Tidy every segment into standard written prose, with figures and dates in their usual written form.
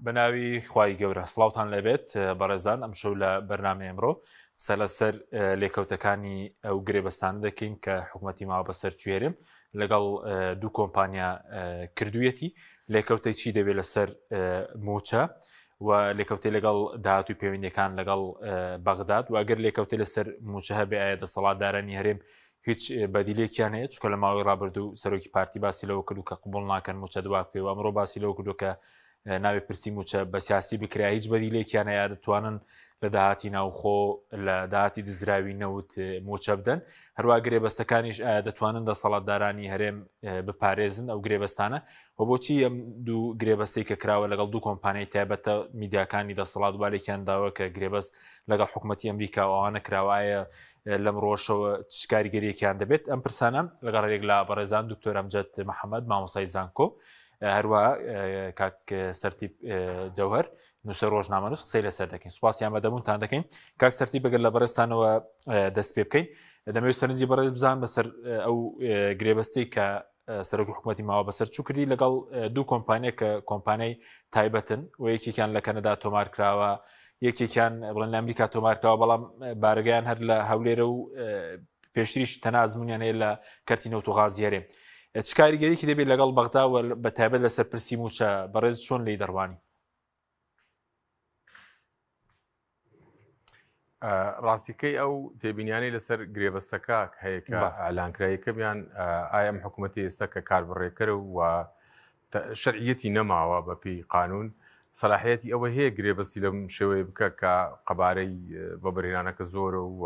بەناوی خوای گەورە سڵاوتان لێبێت بەڕێزان ئەمشەو لە بەرنامەی ئەمڕۆ قسە لەسەر لێکەوتەکانی ئەو گرێبەستانە دەکەین کە حکوومەتی ماوە بەسەر کوێرم لەگەڵ دوو کۆمپانیا کردوویەتی لێکەوتەی چی دەبێت لەسەر موچە و لێکەوتەی لەگەڵ داهاتوی پەیوەندیەکان لەگەڵ بەغداد و ئەگەر لێکەوتەی لەسەر موچە هەبێ ئایا دەسەڵاتدارانی هەرێم هیچ بەدیلێکیان هەیە چکە لە ماوەی ڕابردوو سەرۆکی پارتی باسی لەوە کردو کە قبول ناکەن موچە دوا بکەی و ئەمڕۆ باسی لەوە کردو کە ناوی پرسی موچە بە سیاسی بکرا هیچ بەدیلێکیان هەیە دەتوانن لە داهاتی ناوخۆ لە داهاتی دزراوی نەوت موچە بدەن هەروە گرێبەستەکانیش ئایا دەتوانن دەسەڵاتدارانی هەرێم بپارێزن ئەو گرێبەستانە و بۆچی ئەم دوو گرێبەستەی کە کراوە لەگەڵ دوو کۆمپانیای تایبەتە میدیاکانی دەسەڵات والێکیان داوە کە گرێبەست لەگەڵ حکوومەتتی ئەمریکا و ئەوانە کراوە ئایا لەم ڕۆژەوە چ کاریگەریەکیان دەبێت ئەم پرسانە لەگەڵ یەک لە بەڕێزان دکتۆر ئەمجد محەممەد مامۆسای زانکۆ هەروە کاک سەرتیپ جەوهر نووسەر ڕۆژنامەنووس قسەی لەسەر دەکەین سوپاسی ئامادەبوونتان دەکەین کاک سەرتیپ بەگەر لە بەڕێزتانەوە دەست پێ بکەین دەمەوێت سەرنجی بەڕێز بزان بەسەر ئەو گرێبەستی کە سەرۆکی حکوومەتی ماوە بەسەر چوو کردی لەگەڵ دوو کۆمپانیا کە کۆمپانیای تایبەتن و یەکێکیان لە کەنەدا تۆمار کراوە یەکێکیان بڵێن لە ئەمریکا تۆمار کراوە بەڵام بارگەیان هەر لە هەولێرە و پێشتریش تەنازمونیان هەیە لە کەرتی نەوت و غازی هەرێم چ کاریگەریی دەبێت لەگەڵ بەغدا و بە تایبەت لەسەر پرسی مووچە بەڕێز چۆن لی دەڕوانی؟ ڕاستیکەی ئەو تێبینیانەی لەسەر گرێبەستەکە هەیە کە ئالانکرا یەکەمیان ئایا ئەم حکوومەتی ئێستا کە کاربڕێکەرە و شەرعیەتی نەماوە بە پێی قانون سەلاحیەتی ئەوە هەیە گرێبەستی لەم شێوەیە بکە کە قەبارەی وەبەرهێنانەکە زۆرە و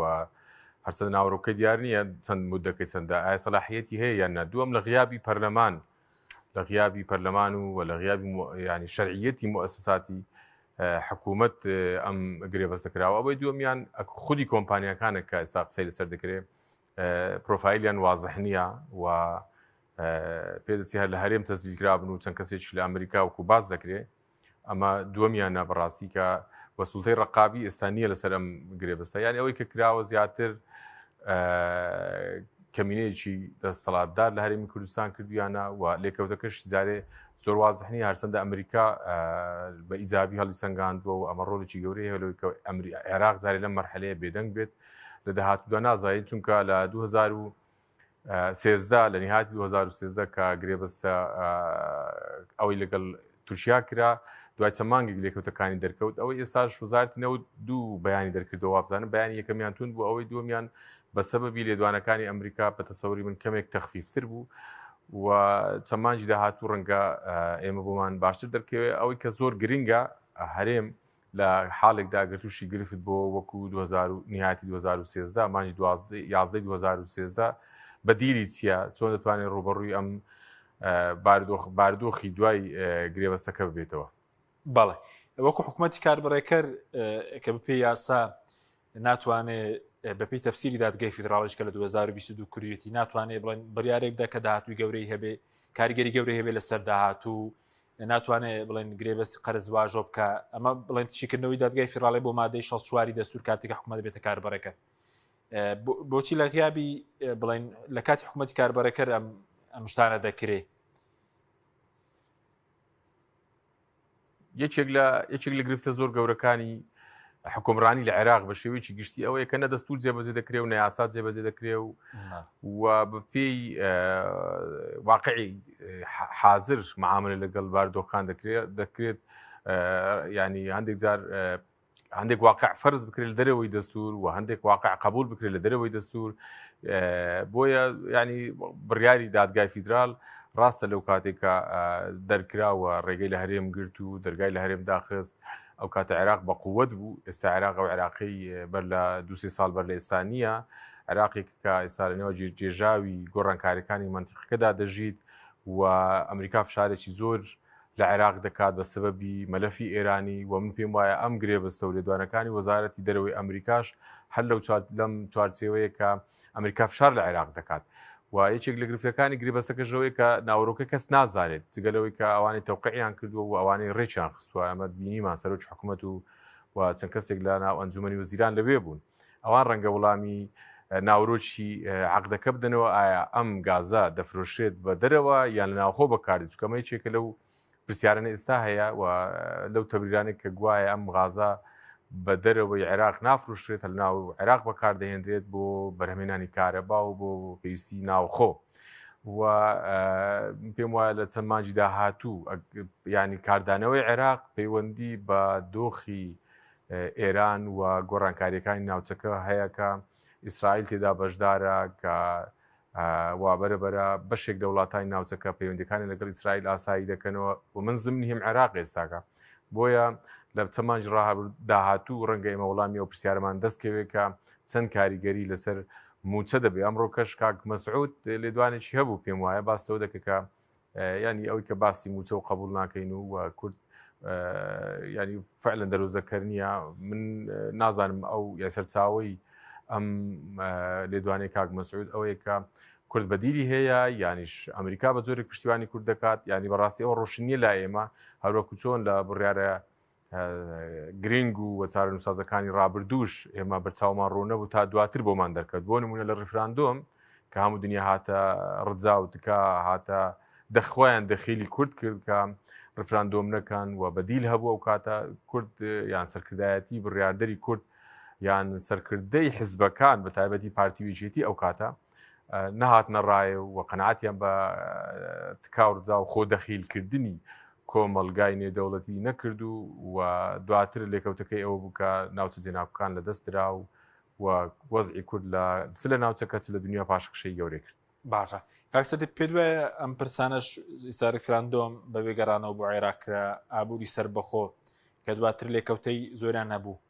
هەرچەند ناوەرۆکە دیار نییە چەند مدەکەی چەندە ئایا سەلاحیەتی هەیە یان نا دووەم لە غیابی پەرلەمان لە غیابی پەرلەمان و لە غیابی ینی شەرعیەتی موسساتی حکوومەت ئەم گرێبەستە کراوە ئەوەی دووەمیان خودی کۆمپانیاکانە کە ئێستا قسەی لەسەر دەکرێت پرۆفایلیان وازح نییە و پێدەچی هەر لە هەرێم تەسجیل کرابن و چەند کەسێکی لە ئەمریکا وەکو باس دەکرێ ئەمە دووەمیانە بەڕاستی کە وە سوڵتەی ڕقابی ئێستا نییە لەسەر ئەم گرێبەستە یان ئەوەی کە کراوە زیاتر کەمینەیەکی دەستەڵاتدار لە هەرێمی کوردستان کردویانە و لێکەوتەکەش زارێ زۆر وازح نییە هەرچەندە ئەمریکا بە ئیجابی هەڵی سەنگاندووە و ئەمە ڕۆڵێکی گەورەی هەیە لەوەی کە عێراق زارێ لەم مەرحەلەیە بێدەنگ بێت لە داهاتوودا نازانین چونکە لە 2013 لە نهایەتی 2013 کە گرێبەستە ئەوەی لەگەڵ تورکیا کرا دوای چەند مانگێک لێکەوتەکانی دەرکەوت ئەوەی ئێستاش وەزارەتی نەوت دوو بەیانی دەرکردەوە وابزانم بەیانی یەکەمیان توند بوو ئەوەی دووەمیان بە سەبەبی لێدوانەکانی ئەمریکا بە تەسەوری من کەمێک تەخفیفتر بوو و چەند مانگی داهاتوو ڕەنگە ئێمە بۆمان باشتر دەرکەوێت ئەوەی کە زۆر گرنگە هەرێم لە حاڵێکدا گەر تووشی گرفت بۆ وەکو 2000 نهایەتی 2013 مانگی 11 2013 بەدیلی چییە چۆن دەتوانێت ڕوبەڕووی ئەم باردۆخ باردۆخی دوای گرێبەستەکە ببێتەوە. بەڵێ وەکو حکوومەتی کاربڕێکەر کە بپێ یاسا ناتوانێ بەپی تەفسیری دادگای فیدراڵیش کە لە 2022 کردوێتی ناتوانێت بڵێن بڕیارێک بدا کە داهاتوی گەورەی هەبێ کاریگەری گەورەی هەبێ لەسەر داهاتوو ناتوانێت بڵێن گرێبەستی قەرز واژۆ بکە ئەمە بڵێن شیکردنەوەی دادگای فیدراڵی بۆ مادەی 64 دەستور کاتێک حکوومەت بێتە کاربڕێکەر بۆچی لە غیابی بڵێن لە کاتی حکوومەتی کاربەرەکەر ئەم ئەم شتانە دەکرێ یەکێک لە یەکێک لە گرفتە زۆر گەورەکانی حکومڕانی لە عێراق بە شێوەیەکی گشتی ئەوەیە کە نە دەستور جێبەجێ دەکرێ و نە یاسا جێبەجێ دەکرێ و و بەپێی واقعی حاضر معاملە لەگەڵ باردۆخان دەکرێت دەکرێت ینی هەندێک جار هەندێک واقع فەرز بکرێت لە دەرەوەی دەستور و هەندێک واقع قبول بکرێت لە دەرەوەی دەستور بۆیە ینی بڕیاری دادگای فیدرال ڕاستە لەو کاتێک کە دەرکراوە ڕێگەی لە هەرێم گرت و دەرگای لە هەرێم داخست ئەو کاتە عێراق بە قووەت بوو ئێستا عێراق ئەو عێراقی بەر لە دوسێ ساڵ بەر لە ئێستا نییە عێراقێک کە ئێستا لە نێوە جێژاوی گۆڕانکاریەکانی منتیقەکەدا دەژیت و ئەمریکا فشارێکی زۆر لە عێراق دەکات بە سەبەبی مەلەفی ئێرانی و من پێم وایە ئەم گرێبەستە و لێدوانەکانی وەزارەتی دەرەوەی ئەمریکاش هەر لەو لەم چوارچێوەیە کە ئەمریکا فشار لە عێراق دەکات و یەکێک لە گرفتەکانی گرێبەستەکەش ئەوەیە کە ناوەرۆکە کەس نازانێت جگە لەوەی کە ئەوانەی تەوقعیان کردووە و ئەوانەی ڕێکیان خستووە ئەمە بینیمان سەرۆکی حکوومەت و و چەند کەسێک لە ناو ئەنجومەنی وەزیران لەوێ بوون ئەوان ڕەنگە وڵامی ناورۆکی عقدەکە بدەنەوە ئایا ئەم گازە دەفرۆشرێت بە دەرەوە یان لە ناوخۆ بەکاردێت چونکە ئەمە یەکێکە لەو پرسیارانە ئێستا هەیە و لەو تەبریرانێک کە گوایە ئەم غازە بە دەرەوەی عێراق نافروشرێت لە ناو عێراق بەکاردەهێنرێت بۆ بەرهەمێنانی کارەبا و بۆ پێویستی ناوخۆ و پێم وایە لە چەند مانگی داهاتوو ینی کاردانەوەی عێراق پەیوەندی بە دۆخی ئێران و گۆڕانکاریەکانی ناوچەکە هەیە کە ئیسرائیل تێدا بەشدارە کە و بەرە بەرە بەشێک لە وڵاتانی ناوچەکە پەیوەندەکانی لەگەڵ ئیسرائیل ئاسایی دەکەنەوە و من زمنی هەم عێراق ئێستاکە بۆیە لە چەند مانگی داهاتوو ڕەنگە ئێمە وەڵامی ئەو پرسیارەمان دەست کەوێت کە چەند کاریگەری لەسەر مووچە دەبێت. ئەمڕۆ کەش کاک مەسعود لێدوانێکی هەبوو پێم وایە باس لەوە دەکە کە ینی ئەوەی کە باسی مووچە و قبول ناکەین و کورد ینی فعلەن دەرۆزەکەر نییە من نازانم ئەو یا سەرچاوەی ئەم لێدوانەی کاک مەسعود ئەوەیە کە کورد بەدیلی هەیە یانیش ئەمریکا بە جۆرێک پشتیوانی کورد دەکات ینی بەڕاستی ئەوە ڕۆشن نییە لای ئێمە هەروەکو چۆن لە بڕیارە گرنگ و وە چارەنووسازەکانی ڕابردووش ئێمە بەرچاومان ڕوون نەبوو تا دواتر بۆمان دەرکەوت بۆ نمونە لە ڕیفراندۆم کە هەموو دنیا هاتە ڕجا و تکا هاتە دەخۆیان دەخیلی کورد کرد کە ڕفراندۆم نەکەن و بەدیل هەبوو ئەو کاتە کورد یان سەرکردایەتی بڕیاردەری کورد یان سەرکردەی حزبەکان بە تایبەتی پارتی و یەکێتی ئەو کاتە نەهاتنە ڕایە و قەناعەتیان بە تکا و ڕجا و خۆ دەخیلکردنی کۆمەڵگای نێودەوڵەتی نەکرد و و دواتر لێکەوتەکەی ئەوە بوو کە ناوچە جێناکۆکان لە دەست درا و و وەزعی کورد لە چ لە ناوچەکە چ لە دنیا پاشەکشەی گەورەی کرد. باشە کاک سەدیق پێت وایە ئەم پرسانەش ئیستا ریفراندۆم بە بێگەڕانەوە بۆ عێراق کرا ئابووری سەربەخۆ کە دواتر لێکەوتەی زۆریان هەبوو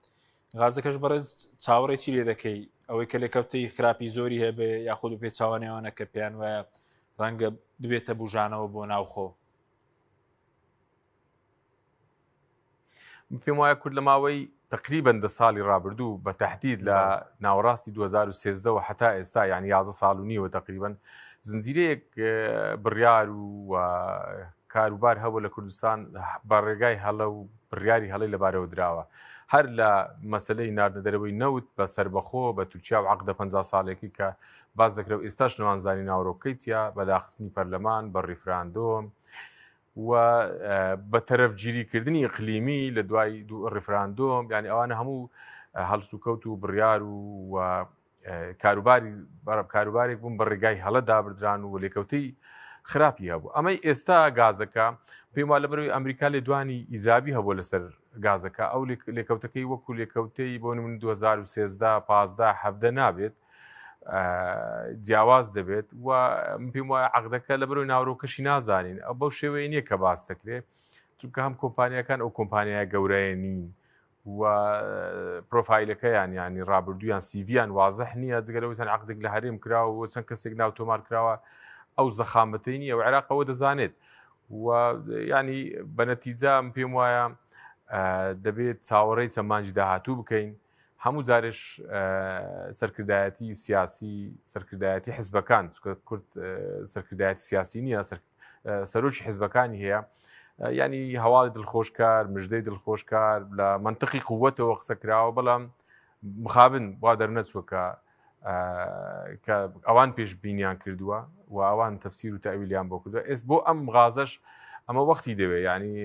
غازەکەش بەڕێز چاوەڕێ چی لێ دەکەی ئەوەی کە لێکەوتەی خراپی زۆری هەبێ یاخود بە پێچوانەوەنە کە پێیان وایە ڕەنگە ببێتە بژانەوە بۆ ناوخۆ پێم وایە کورد لە ماوەی تقریبا دە ساڵی ڕابردوو بە تهدید لە ناوەڕاستی 2013ەوە هەتا ئێستا یعنی 11 ساڵ و نیوە تقریبا زنجیرەیەک بڕیار و کاروبار هەبوو لە کوردستان بە ڕێگای هەڵە و بڕیاری هەڵی لەبارەوە دراوە هەر لە مەسلەی ناردە دەرەوەی نەوت بە سربەخۆ بە تورکیا و عقدە 50 ساڵێکی کە باس دەکرێت و ئێستاش نەمانزانی ناورۆکەی تیا بە داخستنی پەرلەمان بە ڕیفراندۆم و بە تەرەفگیریکردنی ئیقلیمی لە دوای ڕیفراندۆم یعنی ئەوانە هەموو هەڵسوکەوت و بڕیار و کاروباری کاروبارێک بوون بە ڕێگای هەڵە دابردران و لێکەوتەی خراپی هەبوو ئەمەی ئێستا گازەکە پێم وا لەبەرەوەی ئەمریکا لێدوانی ئیجابی هەبوو لەسەر گازەکە ئەو لێکەوتەکەی وەکو لێکەوتەی بۆ نمونە 2013 15 17 نابێت جیاواز دەبێت و من پێم وایە عقدەکە لە بەرەوەی ناورۆکەشی نازانین ئەو بەو شێوەیە نییە کە باس دەکرێت چونکە هەم کۆمپانیەکان ئەو کۆمپانیای گەورەیە نین و پرۆفایلەکەیان ینی ڕابردوویان سیڤیان وازح نییە جگەلەوەی چەند عقدێک لە هەرێم کراوە و چەند کەسێک ناو تۆمار کراوە ئەو زەخامەتەی نییە و عێراقەوە دەزانێت و ینی بە نەتیجە پێم وایە دەبێت چاوەڕێی چەند مانگی داهاتوو بکەین هەموو جارێش سەرکردایەتی سیاسی سەرکردایەتی حزبەکان چونکە کورد سەرکردایەتی سیاسی نییە سەرۆکی حزبەکانی هەیە ینی هەواڵی دڵخۆشکار مژدەی دڵخۆشکار لە منطقی قووەتەوە قسە کراوە بەڵام مخابن وا دەرنەچووە کە کە ئەوان پێشبینیان کردووە و ئەوان تەفسیر و تەویلیان بۆ کردووە ئێست بۆ ئەم غازەش ئەمە وەختی دەوێت ینی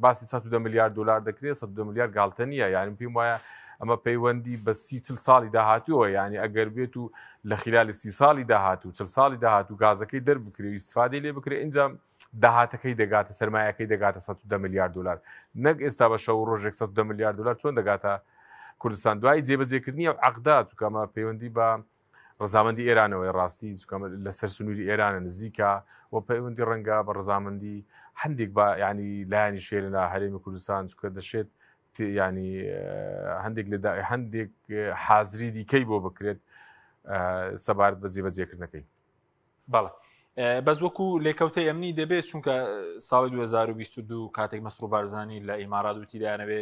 باسی 110 میلیارد دلار دەکرێت 110 میلیارد گاڵتە نییە یعنی پێم وایە ئەمە پەیوەندی بە سی چل ساڵی داهاتووە یعنی ئەگەر بێت و لە خلالی سی ساڵی داهاتوو چل ساڵی داهاتوو گازەکەی دەربکرێ و ئیسفادەی لێ بکرێ اینجا داهاتەکەی دەگاتە سەرمایەکەی دەگاتە 110 میلیارد دلار نەک ئێستا بە شەو ڕۆژێک 110 میلیارد دلار چۆن دەگاتە کوردستان دوای جێبەجێکردنی ئەو عقدا چونکە ئەمە پەیوەندی بە ڕزامەندی ئێرانەوەی ڕاستی چونکە لەسەر سنووری ئێرانە نزیکە و پەیوەندی ڕەنگە بە ڕزامەندی هەندێک بە ینی لایەنی شێرە لە هەرێمی کوردستان چونکە دەشێت ینی هەندێک لە هەندێک حازری دیکەی بۆ بکرێت سەبارەت بە جێبەجێکردنەکەی. بەڵێ بەس وەکو لێکەوتەی ئەمنی دەبێت چونکە ساڵی 2022 کاتێک مەسرور بارزانی لە ئیمارات وتی دایانەوێ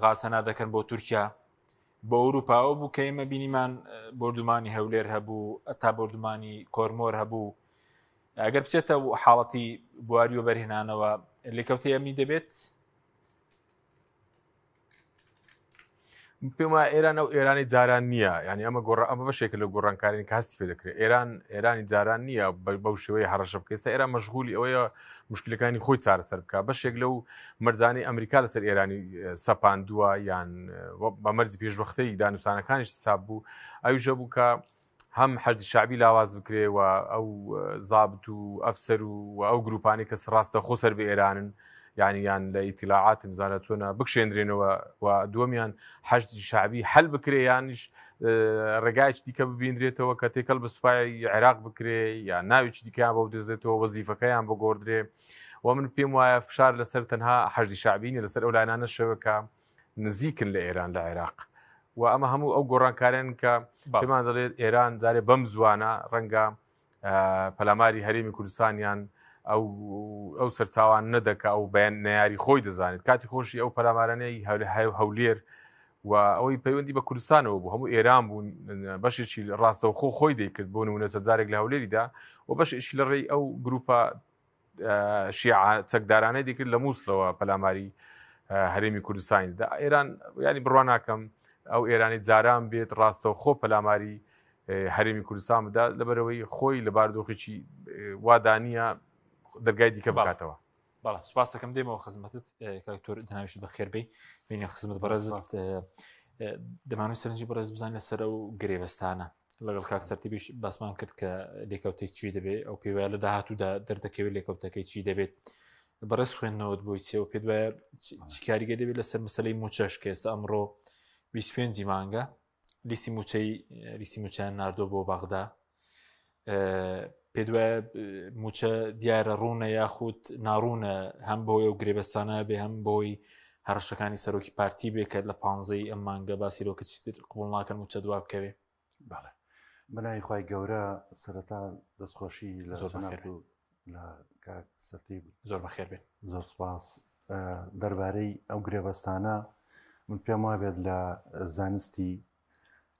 غاز هەنا دەکەن بۆ تورکیا بۆ ئەوروپا ئەو بوو کە ئێمە بینیمان بردومانی هەولێر هەبوو تا بردومانی کۆرمۆر هەبوو ئەگەر بچێتە حاڵەتی بواری و بەرهێنانەوە لێکەوتەی ئەمنی دەبێت. پێم وایە ئێران ئەو ئێرانی جاران نییە یعنی ئەمە گۆڕ ئەمە بەشێکە لە گۆڕانکارین کە هەستی پێ دەکرێت ئێران ئێرانی جاران نییە بەو شێوەیە هەڕەشە بکەێت ئێستا ئێران مەشغولی ئەوەیە مشکلەکانی خۆی چارەسەر بکە بەشێک لەو مەرجانی ئەمریکا لەسەر ئێرانی سەپاندووە یان بە مەرجی پێشوەختەی دانوستانەکانیش حساب بوو ئەویشە بوو کە هەم حەشدی شەعبی لاواز بکرێ و ئەو زابت و ئەفسەر و ئەو گروپانی کە ڕاستە خۆ سەر بە ئێرانن یعنی یان لە ئیتیلاعاتم زانە چۆنە بکشێندرێنەوە و دووەمیان حەشدی شەعبی حل بکرێ یانیش ڕێگایکی دیکە ببیندرێتەوە کە تێکەڵ بە سوپای عێراق بکرێ یان ناوێکی دیکەیان بۆ بدۆزێتەوە وەزیفەکەیان بگۆڕدرێ و من پێم وایە فشار لەسەر تەنها حەشدی شەعبی نیە لەسەر ئەو لایەنانە شەوە کە نزیکن لە ئێران لە عێراق و ئەمە هەموو ئەو گۆڕانکارێن کە پێمان دەڵێت ئێران جارێ بەم زوانە ڕەنگە پەلاماری هەرێمی کوردستانیان ئەو ئەو سەرچاوان نەدەکە ئەو بەیان نەیاری خۆی دەزانێت کاتی خۆشی ئەو پەلامارانەی هەولێر و ئەوەی پەیوەندی بە کوردستانەوە بوو هەموو ئێران بوون بەشێکی ڕاستەوخۆ خۆی دەیکرد بۆ نمونە چەند جارێک لە هەولێریدا و بەشێکی لە ڕێی ئەو گروپە شیعە چەکدارانەی دەکرد لە مووسڵەوە پەلاماری هەرێمی کوردستانی دا ئێران ینی بڕوا ناکەم ئەو ئێرانی جاران بێت ڕاستەوخۆ پەلاماری هەرێمی کوردستان بدا لەبەرەوەی خۆی لە باردۆخێکی وادانیە دەرگای دیکە بکاتەوە. بەڵێ سوپاس دەکەم دێمەوە خزمەتت کاکتۆر جناویشت بەخێربێی بینی خزمەت بەڕێزت دەمانوی سەرنجی بەڕێز بزانین لەسەر ئەو گرێبەستانە لەگەڵ کاک سەرتیبیش باسمان کرد کە لێکەوتەی چی دەبێت ئەو پێوە لە داهاتوودا دەردەکەوێت لێکەوتەکەی چی دەبێت بەڕێز خوێندنەوەت بۆی چێ و پێ دوایە چی کاریگە دەبێت لەسەر مەسلەی موچەش کە ئێستا ئەمڕۆ 25 مانگە لیستی موچەی لیستی موچەیان ناردووە بۆ بەغدا پێ دوایە موچە دیارە ڕوونە یاخود ناڕوونە هەم بۆی ئەو گرێبەستانە بێ هەم بۆی هەڕەشەکانی سەرۆکی پارتی بێ کە لە پانزەی ئەم مانگە باسی لەوە کە چیتر قبوڵ ناکەن موچە دوا بکەوێ. بەڵێ بەناوی خوای گەورە سەرەتا دەستخۆشی لە زۆر جەنابت بەخێر و لە کاک سەرتیب. زۆر بەخێر بێن. زۆر سپاس. دەربارەی ئەو گرێبەستانە من پێم وابێت لە زانستی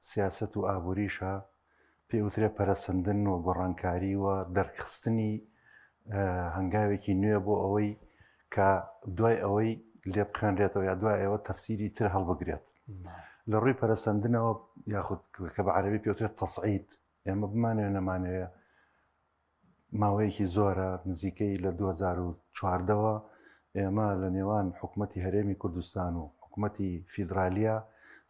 سیاسەت و ئابووریشە پێی وترێ پەرەسەندن و گۆڕانکاری و دەرخستنی هەنگاوێکی نوێ بۆ ئەوەی کە دوای ئەوەی لێ بخوێنرێتەوە یا دوای ئەوە تەفسیری تر هەڵبگرێت لە ڕووی پەرەسەندنەوە یاخود کە بە عەرەبی پێوترێت تەسعید ئێمە بمانەوێ نەمانەوێ ماوەیەکی زۆرە نزیکەی لە 2014ەوە ئێمە لە نێوان حکوومەتی هەرێمی کوردستان و حکوومەتی فیدراالیا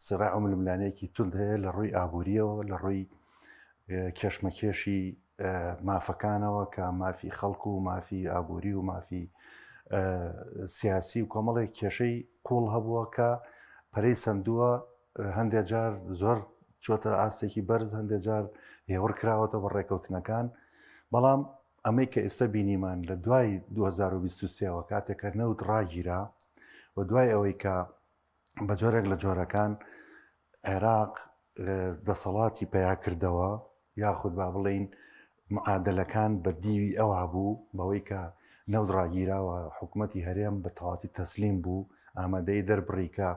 سراع و ململانێکی توند هەیە لە ڕووی ئابووریەوە لە ڕووی کێشمەکێشی مافەکانەوە کە مافی خەڵک و مافی ئابووری و مافی سیاسی و کۆمەڵێک کێشەی قوڵ هەبووە کە پەرەی سندووە هەندێک جار زۆر چۆتە ئاستێکی بەرز هەندێک جار هێوڕ کراوەتەوە بە ڕێکەوتنەکان بەڵام ئەمەی کە ئێستا بینیمان لە دوای 2023ەوە کاتێک کە نەوت ڕاگیرا و دوای ئەوەی کە بە جۆرێک لە جۆرەکان عێراق دەسەڵاتی پیا کردەوە یاخود با بڵێین معادلەکان بە دیوی ئەوە بوو بەوەی کە نەوت ڕاگیراوە حکوومەتی هەرێم بە تەواتی تەسلیم بوو ئامادەی دەربڕی کە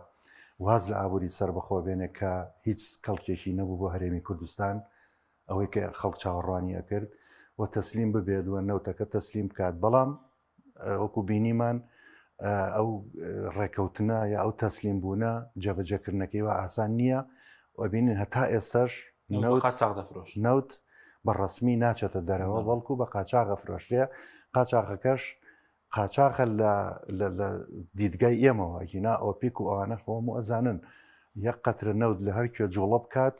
واز لە ئابووری سەربەخۆ بێنێ کە هیچ کەڵکێکی نەبوو بۆ هەرێمی کوردستان ئەوەی کە خەڵک چاوەڕوانی ئەکرد و تەسلیم ببێت و نەوتەکە تەسلیم بکات بەڵام وەکو بینیمان ئەو ڕێکەوتنە یا ئەو تەسلیم بوونە جێبەجێکردنەکەی وا ئاسان نییە و بینین هەتا ئێستاش نەوت قاچاغ دەفرۆش نەوت بە ڕسمی ناچێتە دەرەوە بەڵکو بە قاچاغە فرۆشرێ قاچاغەکەش قاچاخە لە دیدگای ئێمەوە ئەگینا ئۆپیک و ئەوانە خۆم و ئەزانن یەک قەترە نەوت لە هەر کوێ جوڵە بکات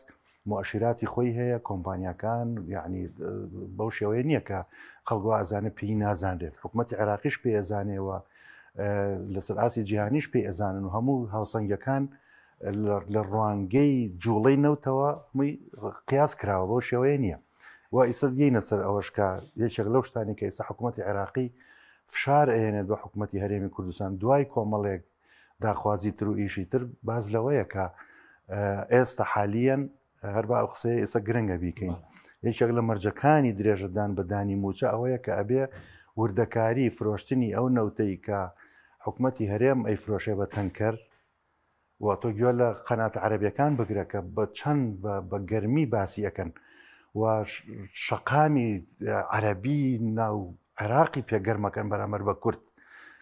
موئەشیراتی خۆی هەیە کۆمپانیاکان یعنی بەو شێوەیە نییە کە خەڵک وا ئەزانێت پێی نازانرێت حکوومەتی عێراقیش پێ ئەزانێەوە لەسەر ئاستی جیهانیش پێ ئەزانن و هەموو هاوسەنگەکان لە ڕوانگەی جوڵەی نەوتەوە هەمووی قیاس کراوە بەو شێوەیە نییە و ئیستا دێینە سەر ئەوەش کە یەکێک لەو شتانی کە ئێستا حکوومەتی عێراقی فشار ئەهێنێت بە حکوومەتی هەرێمی کوردستان دوای کۆمەڵێک داخوازی تر و ئیشی تر باز لەوەیە کە ئێستا حالیەن هەر بە ئەو قسەیە ئێستا گرنگە بیکەین یەکێک لە مەرجەکانی درێژەدان بە دانی موچە ئەوەیە کە ئەبێ وردەکاری فرۆشتنی ئەو نەوتەی کە حکوومەتی هەرێم ئەیفرۆشێ بە تەنکەر و تۆ گوێ لە قەناتە عەرەبیەکان بگرە کە بە چەند بە گەرمی باسی ئەکەن و شەقامی عەرەبی ناو عێراقی پێگەرمەکەن بەرامبەر بە کورد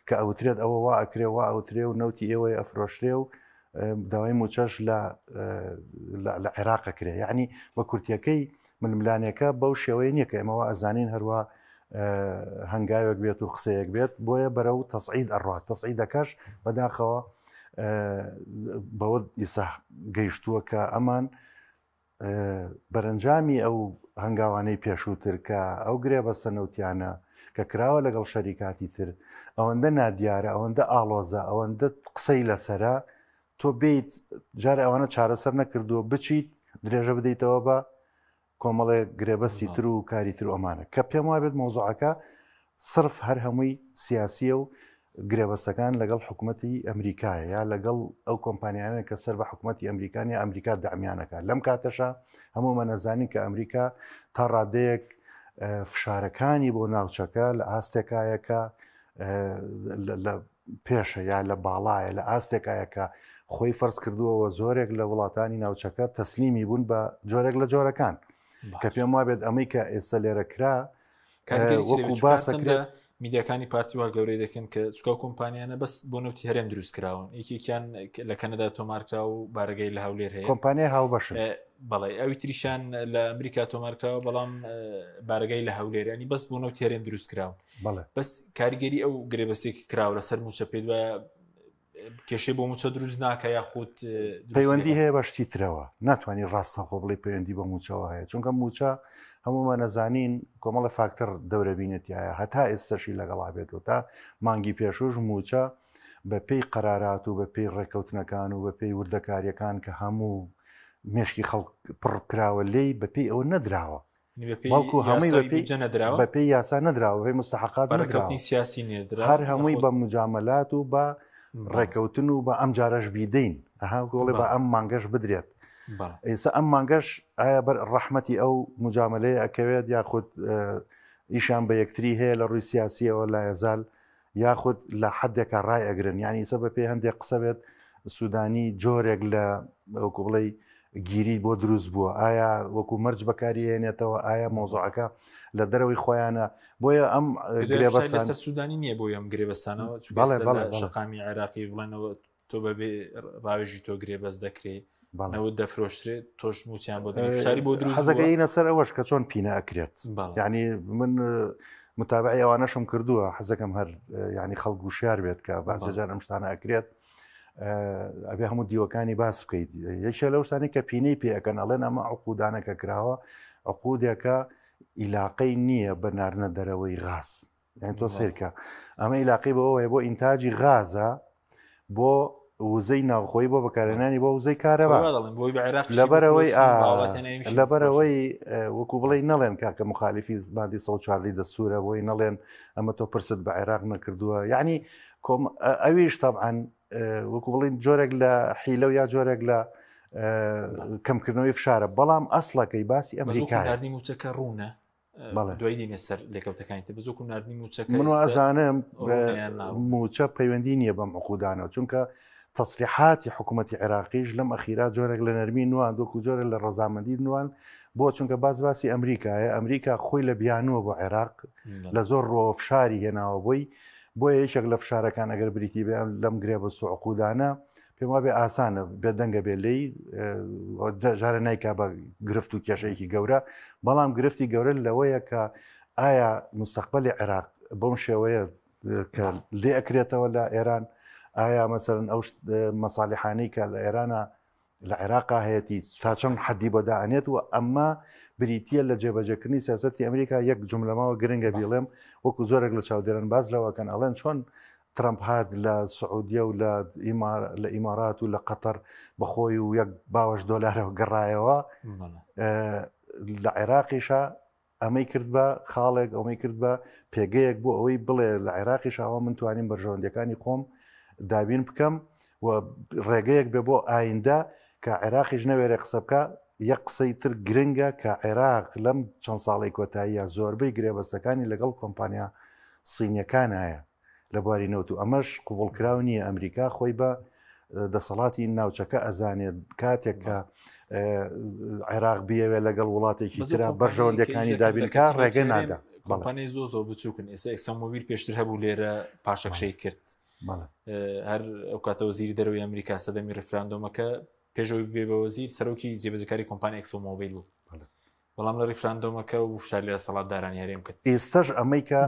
کە ئەوترێت ئەوە وا ئەکرێ وا ئەوترێ و نەوتی ئێوەی ئەفرۆشرێ و داوای موچەش لە لە عێراقە کرێ یعنی بە کورتیەکەی ململانێکە بەو شێوەیە نییە کە ئێمەوە ئەزانین هەروە هەنگاوێک بێت و قسەیەک بێت بۆیە بەرەو تەسعید ئەڕات تەسعیدەکەش بەداخەوە بەوە ئیسا گەیشتووە کە ئەمان بەرەنجامی ئەو هەنگاوانەی پێشووتر کە ئەو گرێبەستە نەوتیانە کە کراوە لەگەڵ شەریکاتی تر ئەوەندە نادیارە ئەوەندە ئاڵۆزە ئەوەندە قسەی لەسرە تۆ بیت جارێ ئەوانە چارەسەر نەکردووە بچیت درێژە بدەیتەوە بە کۆمەڵێک گرێبەستی تر و کاری تر و ئەمانە کە پێم وابێت مۆزوعەکە صرف هەر هەمووی سیاسیە و گرێبەستەکان لەگەڵ حکوومەتی ئەمریکایە یا لەگەڵ ئەو کۆمپانیانە کە سەر بە حکوومەتی ئەمریکان یا ئەمریکا دەعمیانەکە لەم کاتەشە هەموومە نەزانین کە ئەمریکا تا ڕادەیەک فشارەکانی بۆ ناوچەکە لە ئاستێکایەکە لە پێشە یا لە باڵایە لە ئاستێکایە کە خۆی فەرز کردووەوە زۆرێک لە وڵاتانی ناوچەکە تەسلیمی بوون بە جۆرێک لە جۆرەکان کە پێم وابێت ئەمەی کە ئێستا لێرە کرا وەکو باسەکرێت میدیاکانی پارتی وا گەورەی دەکەن کە چکا کۆمپانیانە بەس بۆ نەوتی هەرێم دروست کراون یەکێکیان لە کەنەدا تۆمارکرا و بارەگەی لە هەولێر هەیە کۆمپانیای هاوبەش بەڵێ ئەوی تریشان لە ئەمریکا تۆمارکراوە بەڵام بارەگای لە هەولێر ینی بەس بۆ نەوتی هەرێم دروست کراون بەس کاریگەری ئەو گرێبەسێک کراوە لەسەر موچە پێ دوایە کێشەی بۆ موچە دروست ناکە یاخود پەیوەندی هەیە بە شتی ترەوە ناتوانانی ڕاستەخۆ بڵێ پەیوەندی بە موچەوە هەیە چونکە موچە هەموومان نەزانین کۆمەڵە فاکتەر دەورەبینێتایە هەتا ئێستەشی لەگەڵا بێت و تا مانگی پێشوش موچە بە پێی قەرارات و بە پێی ڕێککەوتنەکان و بە پێی وردەکاریەکان کە هەموو مێشکی خەڵک پڕکراوە لێی بە پێی ئەوە نەدراوە بەڵکو هەمووی بەپێی یاسا نەدراوە بەپێی مستحقات ڕێککەوتنی سیاسی نێردرا هەر هەمووی بە مجاملات و بە ڕێککەوتن و بە ئەم جارەش بیدەین ئەها گۆڵێ بە ئەم مانگەش بدرێت ئێستا ئەم مانگەش ئایا بەر ڕەحمەتی ئەو مجاملەیە ئەکەوێت یاخود ئیشان بە یەکتری هەیە لە ڕووی سیاسیەوە لایەزال یاخود لە حدێکا ڕای ئەگرن یعنی ئیسە بە پێی هەندێک قسە بێت سوودانی جۆرێک لە وەکو بڵێ گیری بۆ دروست بووە ئایا وەکو مەرج بەکاری هێنێتەوە ئایا مۆزعەکە لە دەرەوەی خۆیانە بۆیە ئەم گرێبەستان سوودانی نییە بۆ ئەم گرێبەستانەوە بەڵێ بەڵێ شەقامی عێراقی بڵێنەوە تۆ بەبێ ڕاوێژی تۆ گرێبەست دەکرێت نەوت دەفرۆشرێت تۆش موچیان بۆ فشاری بۆ دروست حەزەکەینە سەر ئەوەش کە چۆن پینە ئەکرێت یعنی من متابعی ئەوانەشم کردووە حەزەکەم هەر ینی خەڵک وشیار بێت کە بازەجار ئەم شتانە ئەکرێت ئەبێ هەموو دیوەکانی باس بکەیت یەکێ لەو شتانی کە پینەی پێ ئەکەن ئەڵێن ئەمە عقودانەکە کراوە عقودێکە ئیلاقەی نییە بە ناردنە دەرەوەی غاز یعنی تۆ سیرکە ئەمە ئیلاقی بەوەیە بۆ ئینتاجی غازە بۆ وزەی ناوخۆی بۆ بەکارهێنانی بۆ وزەی کارەبا لەبەرەوەی لەبەرەوەی وەکو بڵێ نەڵێن کاکە مخالفی زمادی 114 دەستورە بۆی نەڵێن ئەمە تۆ پرست بە عێراق نەکردووە یعنی کۆم ئەویش طبعاان وەکو بڵین جۆرێک لە حیلە و یا جۆرێک لە کەمکردنەوەی فشارە بەڵام ئەسڵەکەی باسی ئەمریکا موچەکە ڕوونە دوای دینە سەر لێکەوتەکانی تر بەزۆک و ناردنی موچەکە من ئەزانم موچە پەیوەندی نییە بەم عقودانەوە چونکە تەسریحاتی حکوومەتتی عێراقیش لەم ئەخیرا جۆرێک لە نەرمی نوان وەکو جۆرێک لە ڕەزامەندی نوان بۆ چونکە باز باسی ئەمریکایە ئەمریکا خۆی لە بیانووە بۆ عێراق لە زۆر ڕۆوە فشاری هێناوە بۆی بۆیە یەکێک لە فشارەکان ئەگەر بریتی بێ لەم گرێبەست و عقودانە پێم وابێ ئاسانە بێدەنگە بێ لێی جارە نیکا بە گرفت و کێشەیەکی گەورە بەڵام گرفتی گەورە لەوەیە کە ئایا مستەقبلی عێراق بەم شێوەیە کە لێ ئەکرێتەوە لە ئێران ئایا مەسەرن ئەو مەساالحانەی کە لە ئێرانە لە عێراقا هەیەی تا چەند حەدی بۆ دائەنێت و ئەمە بریتە لە جێبەجێکردنی سیاستی ئەمریکا یەک جملەماوە گرنگە بیڵێم وەکو زۆرێک لە چاودێران باز لەوەکەن ئەڵێن چۆن ترەمپ هات لە سعودیە و لە لە ئیمارات و لە قەتەر بەخۆی و یەک باوەش دۆلارەوە گەڕایەوە لە عێراقیشە ئەمەی کرد بە خاڵێک ئەوەی کرد بە پێگەیەک بۆ ئەوەی بڵێ لە عێراقیشەوە من توانیم بەرژەوەندەکانی خۆم دابین بکەم و ڕێگەیەک بێ بۆ ئایندە کە عێراقیش نەوێرێ قسە بکە یەک قسەی تر گرنگە کە عێراق لەم چەند ساڵی کۆتاییە زۆربەی گرێبەستەکانی لەگەڵ کۆمپانیا سینیەکان هەیە لە بواری نەوت و ئەمەش قوبڵکراو نییە ئەمریکا خۆی بە دەسەڵاتی ناوچەکە ئەزانێت کاتێک کە عێراق بیەوێت لەگەڵ وڵاتێکی ترا بەرژەوەندەکانی دابینکە ڕێگە نادا. کۆمپانیای زۆ زۆر بچووکن ئێستا ئێکسان مۆبیل پێشتر هەبوو لێرە پاشەکشەی کرد. هەر ئەو کاتە وەزیری دەرەوەی ئەمریکا سەدەمی ڕیفراندۆمەکە پێشەوەی بێ بە وەزیر سەرۆکی جێبەجێکاری کۆمپانی ئەکسۆ مۆبیل بوو بەڵام لە ڕیفراندۆمەکە و فشار لە دەسەڵاتدارانی هەرێم کرد. ئێستاش ئەمەی کە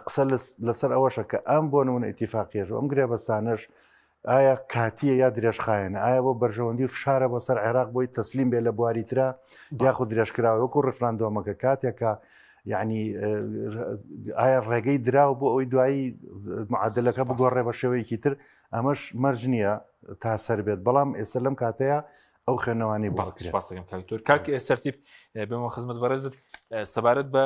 قسە لەسەر ئەوەشە کە ئەم بۆ نمونە ئیتیفاقیەش و ئەم گرێبەستانەش ئایا کاتیە یا درێژخایەنە، ئایا بۆ بەرژەوەندی و فشارە بۆ سەر عێراق بۆی تەسلیم بێ لە بواری ترا یاخود درێژکراوە وەکو ڕیفراندۆمەکە کاتێکە یعنی ئایا ڕێگەی دراو بۆ ئەوی دوایی معادلەکە بگۆڕێ بە شێوەیەکی تر ئەمەش مەرج نییە تا سەر بێت بەڵام ئێستا لەم کاتەیە ئەو خوێندنەوانەی بۆ بکرێت. سپاس دەکەم کاک دکتۆر. کاک سەرتیپ بێمەوە خزمەت بەڕێزت سەبارەت بە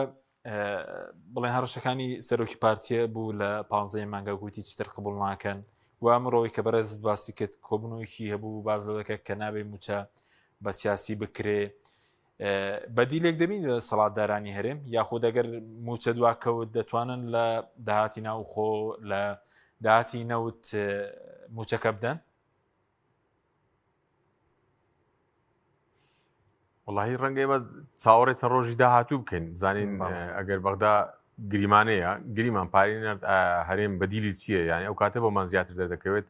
بڵێن هەڕەشەکانی سەرۆکی پارتیە بوو لە پانزەی مانگا گوتی چیتر قبول ناکەن و ئەمڕۆی کە بەڕێزت باسی کرد کۆبوونەوەیەکی هەبوو باز لەوەکە کە نابێ موچە بە سیاسی بکرێ بەدیلێک دەبین لە دەسەڵاتدارانی هەرێم یاخود ئەگەر موچە دواکەوت دەتوانن لە داهاتی ناوخۆ لە داهاتی نەوت موچەکە بدەن؟ وڵی ڕەنگە ئێمە چاوەڕێ چەند ڕۆژی داهاتوو بکەین بزانین ئەگەر بەغدا گریمانەیە گریمان پارەی نرد هەرێم بەدیلی چییە یعنی ئەو کاتە بۆمان زیاتر دەردەکەوێت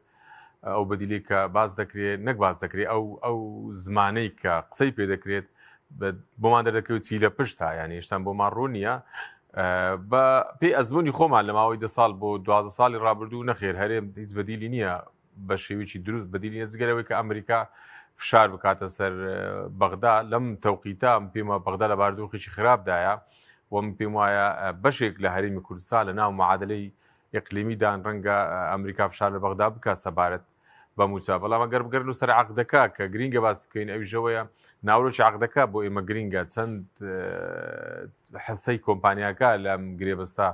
ئەو بەدیلی کە باز دەکرێت نەک باز دەکرێت ئەو ئەو زمانەی کە قسەی پێ دەکرێت بۆمان دەردەکەوێت چی لە پشتا یعنی هێشتان بۆمان ڕوون نییە بە پێی ئەزمموی خۆمان لە ماوەی دە ساڵ بۆ 12 ساڵی ڕابردوو نەخێر هەرێم هیچ بەدیلی نییە بە شێوەیەکی دروست بەدیلی نیە جگە لەوەی کە ئەمریکا فشار بکاتە سەر بەغدا لەم تەوقیتە من پێم وایە بەغدا لە باردۆخێکی خراپدایە و من پێم وایە بەشێک لە هەرێمی کوردستان لە ناو معادلەی ئیقلیمیدان ڕەنگە ئەمریکا فشار لە بەغدا بکات سەبارەت بە مووچە بەڵام ئەگەر بگەرن و سەر عەقدەکە کە گرینگە باسی بکەین ئەویشەوەیە ناورۆکی عەقدەکە بۆ ئێمە گرینگە چەند حسەی کۆمپانیاکە لەم گرێبەستە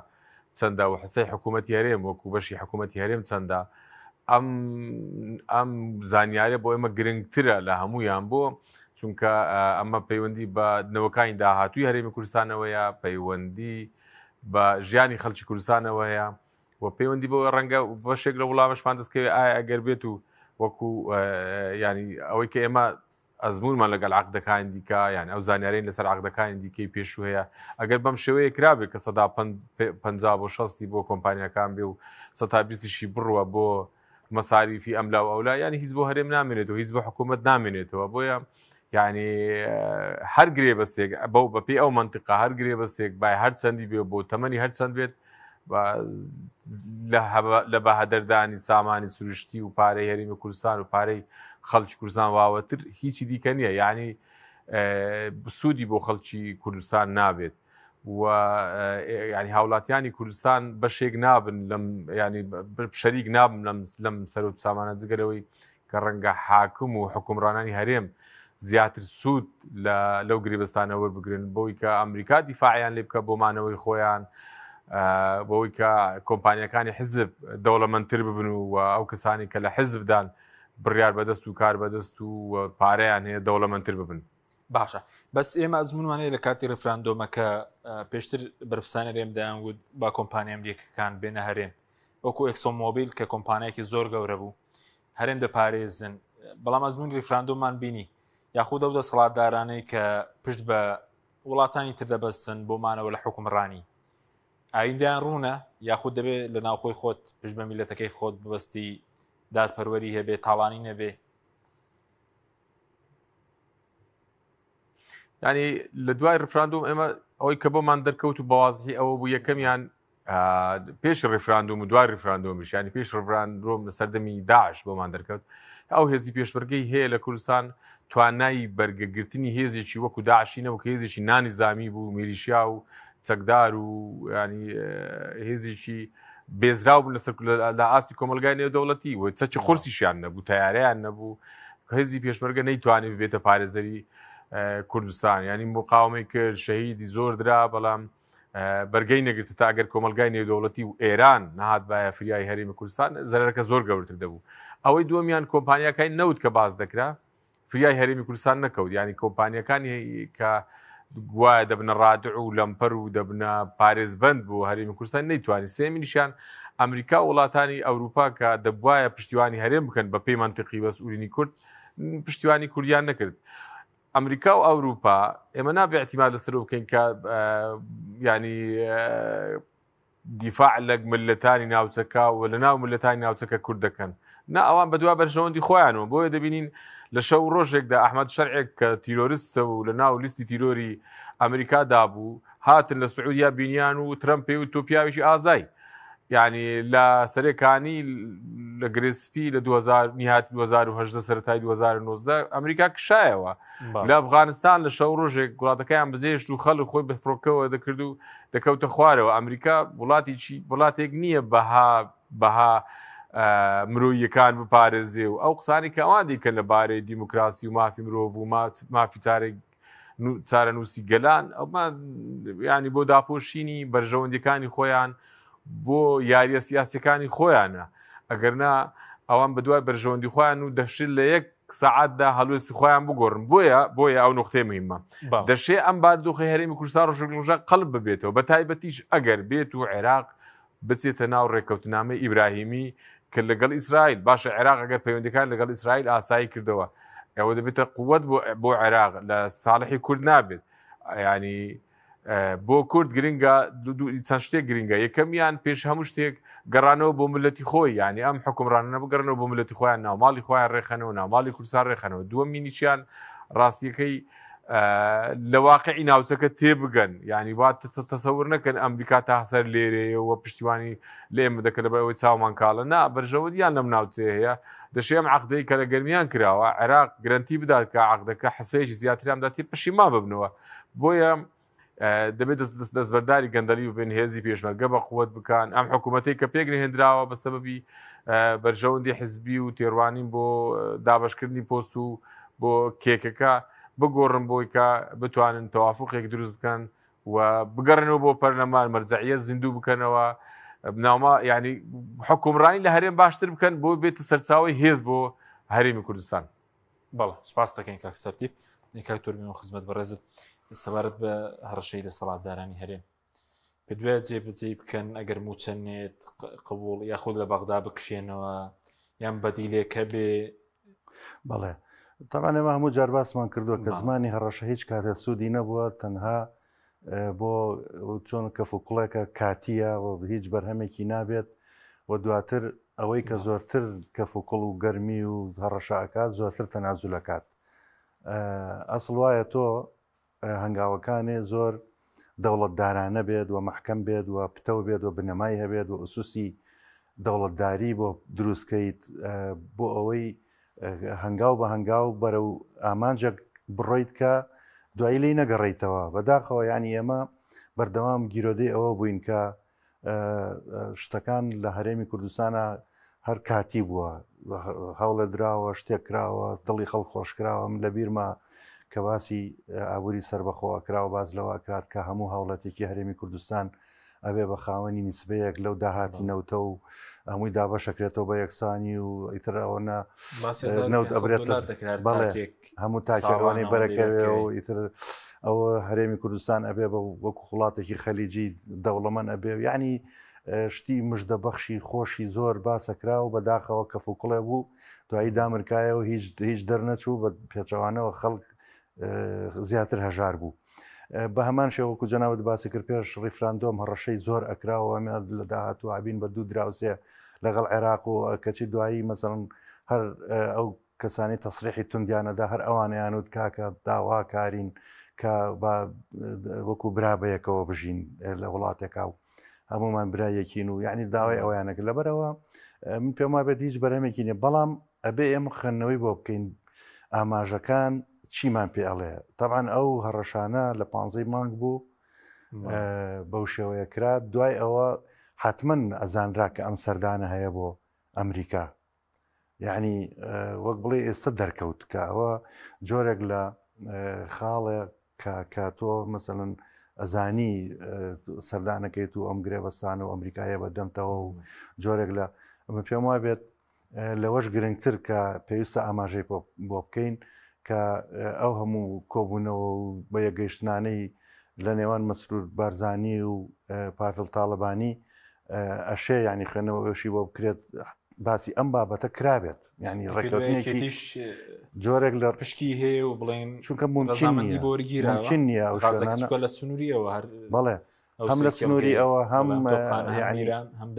چەندە و حسەی حکوومەتی هەرێم وەکو بەشی حکوومەتی هەرێم چەندە ئەم ئەم زانیارە بۆ ئێمە گرنگترە لە هەمویان بۆ چونکە ئەمە پەیوەندی بە نەوەکانی داهاتووی هەرێمی کوردستانەوەیە پەیوەندی بە ژیانی خەڵکی کوردستانەوە هەیە و پەیوەندی بەوە ڕەنگە بەشێک لە وڵامشمان دەستکەوێت ئایا ئەگەر بێت و وەکو ینی ئەوەی کە ئێمە ئەزموونمان لەگەڵ عەقدەکانی دیکە یان ئەو زانیارەی لەسەر عەقدەکانی دیکەی پێشوو هەیە ئەگەر بەم شێوەیە کرابێت کە سەدا 50 بۆ شەستی بۆ کۆمپانیاکان بێ و سەتا بیستیشی بڕوە بۆ مەساریفی ئەملا و ئەولا یعنی هیچ بۆ هەرێم نامێنێتەوە هیچ بۆ حکوومەت نامێنێتەوە بۆیە یعنی هەر گرێبەستێک بەو بەپێی ئەو منطقە هەر گرێبەستێک بای هەر چەندی بێ بۆ تەمەنی هەر چەند بێت لە بەهەدەردانی سامانی سروشتی و پارەی هەرێمی کوردستان و پارەی خەڵکی کوردستان واوەتر هیچی دیکە نییە یعنی سوودی بۆ خەڵکی کوردستان نابێت و ینی هاوڵاتیانی کوردستان بەشێک نابن لەم ینی شەریک نابن لەم لەم سەرۆک سامانە جگەلەوەی کە ڕەنگە حاکم و حوکمڕانانی هەرێم زیاتر سوود لە لەو گرێبەستانە وەربگرن بەوەی کە ئەمریکا دیفاعیان لێ بکە بۆ مانەوەی خۆیان بەوەی کە کۆمپانیەکانی حزب دەوڵەمەندتر ببن و ئەو کەسانی کە لە حزبدان بڕیار بەدەست و کار بەدەست و پارەیان هەیە دەوڵەمەندتر ببن. باشە بەس ئێمە ئەزمونمان هەیە لە کاتی ڕیفراندۆمەکە پێشتر بەرپرسانی هەرێم دەیان وت با کۆمپانیا ئەمریکەکان بێنە هەرێم وەکو ئێکسۆن مۆبیل کە کۆمپانیایەکی زۆر گەورە بوو هەرێم دەپارێزن بەڵام ئەزمونی ریفراندۆممان بینی یاخود ئەو دەسەڵاتدارانەی کە پشت بە وڵاتانی تر دەبەستن بۆ مانەوە لە حکومڕانی ئایندیان ڕوونە یاخود دەبێت لە ناوخۆی خۆت پشت بە میلەتەکەی خۆت ببەستی دادپەروەری هەبێ تاڵانی نەبێ ینی لە دوای ڕفراندوم ئێمە ئەوەی کە بۆمان دەرکەوت و بەوازی ئەوە بوو یەکەمیان پێش ڕیفراندوم و دوای ڕیفراندۆمیش ینی پێش ڕیفراندۆم لە سەردەمی داعش بۆمان دەرکەوت ئەو هێزی پێشمەرگەی هەیە لە کوردستان توانای بەرگەگرتنی هێزێکی وەکو داعشی نەبوو کە هێزێکی نانیزامی بوو میلیشیا و چەکدار و ینی هێزێکی بێزراو بوون لەسەر لە ئاستی کۆمەلگای نێودەوڵەتی و چەکی قورسیشیان نەبوو تیارەیان نەبوو هێزی پێشمەرگە نەیتوانی ببێتە پارێزەری کوردستان ینی مقاومەی کرد شەهیدی زۆر درا بەڵام بەرگەی نەگرت تا ئەگەر کۆمەلگای نێودەوڵەتی و ئێران نەهاتبایە فریای هەرێمی کوردستان زەرەرەکە زۆر گەورتر دەبوو ئەوەی دووەمیان کۆمپانیاکانی نەوت کە باس دەکرا فریای هەرێمی کوردستان نەکەوت ینی کۆمپانیەکانی کە گوایە دەبنە ڕادع و لەمپەر و دەبنە پارێزبند بۆ هەرێمی کوردستان نەیتوانی سێمینیشیان ئەمریکا و وڵاتانی ئەوروپا کە دەبواە پشتیوانی هەرێم بکەن بە پێی منطقی مەسئولینی کورد پشتیوانی کوردیان نەکرد ئەمریکا و ئەوروپا ئێمە نابێ اعتیماد لەسەر بکەین کە ینی دیفاع لە ملەتانی ناوچەکە و لە ناو ملەتانی ناوچەکە کورد دەکەن نا ئەوان بەدوا بەرژەوەندی خۆیانەوە بۆیە دەبینین لە شەو ڕۆژێکدا ئەحمد شەرعێک کە تیرۆرستە و لە ناو لیستی تیرۆری ئەمریکا دابوو هاتن لە سعودیا بینیان و ترەمپ پێی وت تۆ پیاوێکی ئازای یعنی لە سەرێکانی لە گرێسپی لە 2000 نیهات 2018 سەرەتای 2019 ئەمریکا کشایەوە لە ئەفغانستان لە شەو ڕۆژێک وڵاتەکەیان بزێشت و خەڵک خۆی بە فڕۆکەوە دەکرد و دەکەوتە خوارەوە ئەمریکا وڵاتێکی وڵاتێک نییە بەها بەها مرۆیەکان بپارێزێ و ئەو قسانی کە ئەوان دیکە لەبارەی دیموکراسی و مافی مرۆڤ و مافی چارێک چارەنووسی گەلان ئەوما ینی بۆ داپۆشینی بەرژەوەندیەکانی خۆیان بۆ یاریە سیاسەکانی خۆیانە ئەگەرنا ئەوان بەدوای بەرژەوەندی خۆیان و دەشت لە یەک سەعاتدا هەڵوێستی خۆیان بگۆڕن بۆیە بۆیە ئەو نقطەی مهمە دەشێ ئەم باردۆخی هەرێمی کوردستان ڕۆژێک ڕۆژە قەڵب ببێتەوە بە تایبەتیش ئەگەر بێت و عێراق بچێتە ناو ڕێککەوتنامەی ئیبراهیمی کە لەگەڵ ئیسرائیل باشە عێراق ئەگەر پەیوەندەکان لەگەڵ ئیسرائیل ئاسایی کردەوە ئەوە دەبێتە قوت بۆ عێراق لە ساڵحی کورد نابێت ینی بۆ کورد گرنگە چەند شتێک گرنگە یەکەمیان پێش هەموو شتێک گەڕانەوە بۆ ملەتی خۆی ینی ئەم حکومڕانە بگەڕنەوە بۆ ملەتی خۆیان ناوماڵی خۆیان ڕێخەنەوە ناوماڵی کوردستان ڕێخەنەوە دووەمینیشیان ڕاستیەکەی لە واقعی ناوچەکە تێبگەن یعنی وا تەسەور نەکەن ئەمریکا تا سەر لێرەیەوە پشتیوانی لە ئێمە دەکە لەبەر ئەوەی چاومان کاڵە نا بەرژەوەندیان لەم ناوچەیە هەیە دەشێ ئەم عقدەی کە لە گەرمیان کراوە عێراق گرنتی بدات کە عقدەکە حسەیەکی زیاتریان داتێ پەشیمان ببنەوە بۆیە دەبێت دەست دەستبەرداری گەندەلی ببن هێزی پێشمەرگە بە قوت بکەن ئەم حکوومەتەی کە پێک نهێنراوە بە سەبەبی بەرژەوەندی حزبی و تێڕوانین بۆ دابشکردنی پۆست و بۆ کێکەکە بگۆڕن بۆی کە بتوانن تەوافقێک دروست بکەن و بگەڕنەوە بۆ پەرلەمان مەرجعیت زیندوو بکەنەوە ناوما ینی حکومڕانی لە هەرێم باشتر بکەن بۆ بێتە سەرچاوی هێز بۆ هەرێمی کوردستان. بەڵێ سپاس دەکەین کاک سەرتیپ کاک تورمی و خزمەت بەڕێزت سەبارەت بە هەڕەشەی دەسەڵاتدارانی هەرێم پێ دوێ جێبەجێ بکەن ئەگەر موچە نێت قبول یاخود لە بەغدا بکشێنەوە یان بەدیلێکە بێ بەڵێ تاوان ئێمە هەموو جار باسمان کردووە کە زمانی هەڕەشە هیچ کاتێ سوودی نەبووە تەنها بۆ چۆن کەف و کوڵێکە کاتیە و هیچ بەرهەمێکی نابێت و دواتر ئەوەی کە زۆرتر کەف و کوڵ و گەرمی و هەڕەشە ئەکات زۆرتر تەنازولەکات ئەسڵ وایە تۆ هەنگاوەکانێ زۆر دەوڵەتدارانە بێت و مەحکەم بێت و پتەو بێت و بنەمای هەبێت و ئوسوسی دەوڵەتداری بۆ دروستکەیت بۆ ئەوەی هەنگاو بە هەنگاو بەرەو ئامانجێک بڕۆیت کە دوایی لی نەگەڕیتەوە بەداخەوە ینی ئێمە بەردەوام گیرۆدەی ئەوە بووین کە شتەکان لە هەرێمی کوردستانە هەر کاتی بووە هەوڵە دراوە شتێک کراوە دڵی خەڵک خۆشکراوە من لە بیرمە کە باسی ئابووری سربەخۆ کراوە باز لەوە کرات کە هەموو هاوڵاتێکی هەرێمی کوردستان ئەبێ بە خاوەنی نیسبەیەک لەو داهاتی نەوتە و هەمووی دابەشەکرێتەوە بە یەکسانی و ئیتر ئەوەنە نەوت ئەبرێت بەڵێ هەموو تاکێوانەی بەرەکەوێ و ئیتر ئەوە هەرێمی کوردستان ئەبێ بە وەکو وڵاتێکی خەلیجی دەوڵەمەند ئەبێ یعنی شتی مژدە بەخشی خۆشی زۆر باسەکرا و بەداخەوە کەف و کوڵێ بوو دوایی دامرکایە و هیچ هیچ دەرنەچوو بە پێچەوانەوە خەڵک زیاتر هەژار بوو. بە هەمان شێوە وەکو جەنابت باسی کرد پێش ڕیفراندۆم هەڕەشەی زۆر ئەکراوە ئەمە لە داهاتوو ئابین بە دوو دراوسێ لەگەڵ عێراق و کەچی دوایی مەسەڵەن هەر ئەو کەسانی تەسریحی توندیانەدا هەر ئەوانیان وت کاکە داواکارین کە با وەکو برا بەیەکەوە بژین لە وڵاتێکا و هەمومان برایەکین و یعنی داوای ئەویانەکە لەبەرەوە من پێم وابێت هیچ بەرهەمێکی نیە بەڵام ئەبێ ئێمە خوێندنەوەی بۆ بکەین ئاماژەکان چیمان پێ ئەڵێ تەبان ئەو هەڕەشانە لە پانزەی مانگ بوو بەو شێوەیە کرا دوای ئەوە حتمما ئەزانرا کە ئەم سەردانە هەیە بۆ ئەمریکا یعنی وەک بڵێ ئێستا دەرکەوت کە ئەوە جۆرێک لە خاڵێ کە کە تۆ مەسەلەن ئەزانی سەردانەکەیت و ئەم گرێبەستانە و ئەمریکایە بە دەمتەوە و جۆرێک لە ئەمە پێم وابێت بێت لەوەش گرنگتر کە پێویستە ئاماژەی بۆ بکەین کە ئەو هەموو کۆبوونەوە و بە یەکگەیشتنانەی لە نێوان مەسرور بارزانی و پافل تاالبانی ئەشێ ینی خوێندنەوەشی بۆ بکرێت باسی ئەم بابەتە کرابێت ینی ڕێککەوتنێکیش جۆرێک لە پشکی هەیە و بڵێن چونکە ممکن بۆرگیرا نییە لە سنووریەوە هەر بەڵێ. هەم لە سنووری ئەوە هەم میران هەم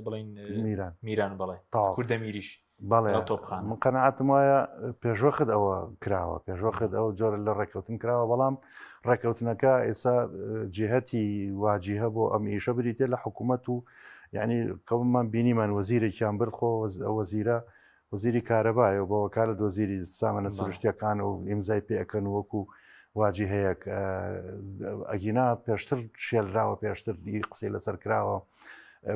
بڵین میران میران بڵێ کوردە میریش بەڵێ تۆپخان من قەنەعاتم وایە پێشوەخت ئەوە کراوە پێشوەخت ئەو جۆرە لە ڕێککەوتن کراوە بەڵام ڕێککەوتنەکە ئێسا جهەتی واجیهە بۆ ئەم ئیشە بریتە لە حکوومەت و یعنی کەمان بینیمان وەزیرێکیان برخۆ وەزیرە وەزیری کارەبایە و بە وەکالەت وەزیری سامانە سروشتیەکان و ئیمزای پێ ئەکەن وەکو واجیهەیەک ئەگینا پێشتر شێلراوە پێشتر قسەی لەسەر کراوە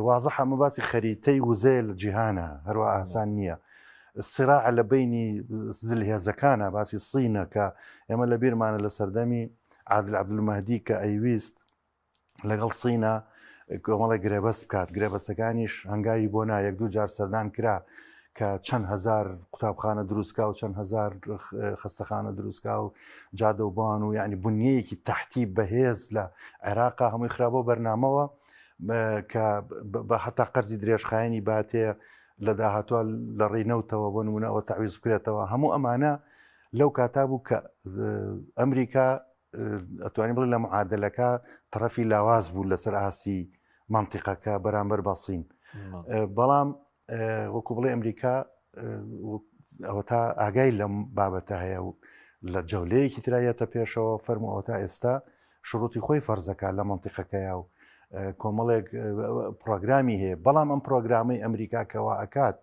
وازح ئەمە باسی خەریتەی وزەیە لە جیهانە هەروە ئاسان نییە سراع لە بینی زلهێزەکانە باسی سینە کە ئێمە لە بیرمانە لە سەردەمی عادل عەبدولمەهدی کە ئەیویست لەگەڵ سینە کۆمەڵی گرێبەست بکات گرێبەستەکانیش هەنگاوی بۆ نا یەک دوو جار سەردان کرا کە چەند هزار قوتابخانە دروستکا و چەند هزار خستەخانە دروستکا و جادەوبان و یعنی بنیەیەکی تحتی بەهێز لە عێراقا هەمووی خرابۆ بەرنامەوە کە بە هەتا قەرزی درێژخایەنی باتێ لە داهاتوە لە ڕێی نەوتەوە بۆ نمونە ئەوە تەعویز بکرێتەوە هەموو ئەمانە لەو کاتا بوو کە ئەمریکا ئەتوانین بڵێ لە معادلەکە تەرەفی لاواز بوو لەسەر ئاستی منطقەکە بەرامبەر بە سین بەڵام وەکو بڵێ ئەمریکا ئەوە تا ئاگای لەم بابەتە هەیە و لە جەولەیەکی ترایەتە پێشەوە فەرمو ئەوە تا ئێستا شروتی خۆی فەرزەکە لە منطقەکەیا و کۆمەڵێک پرۆگرامی هەیە بەڵام ئەم پرۆگرامەی ئەمریکا کەوا ئەکات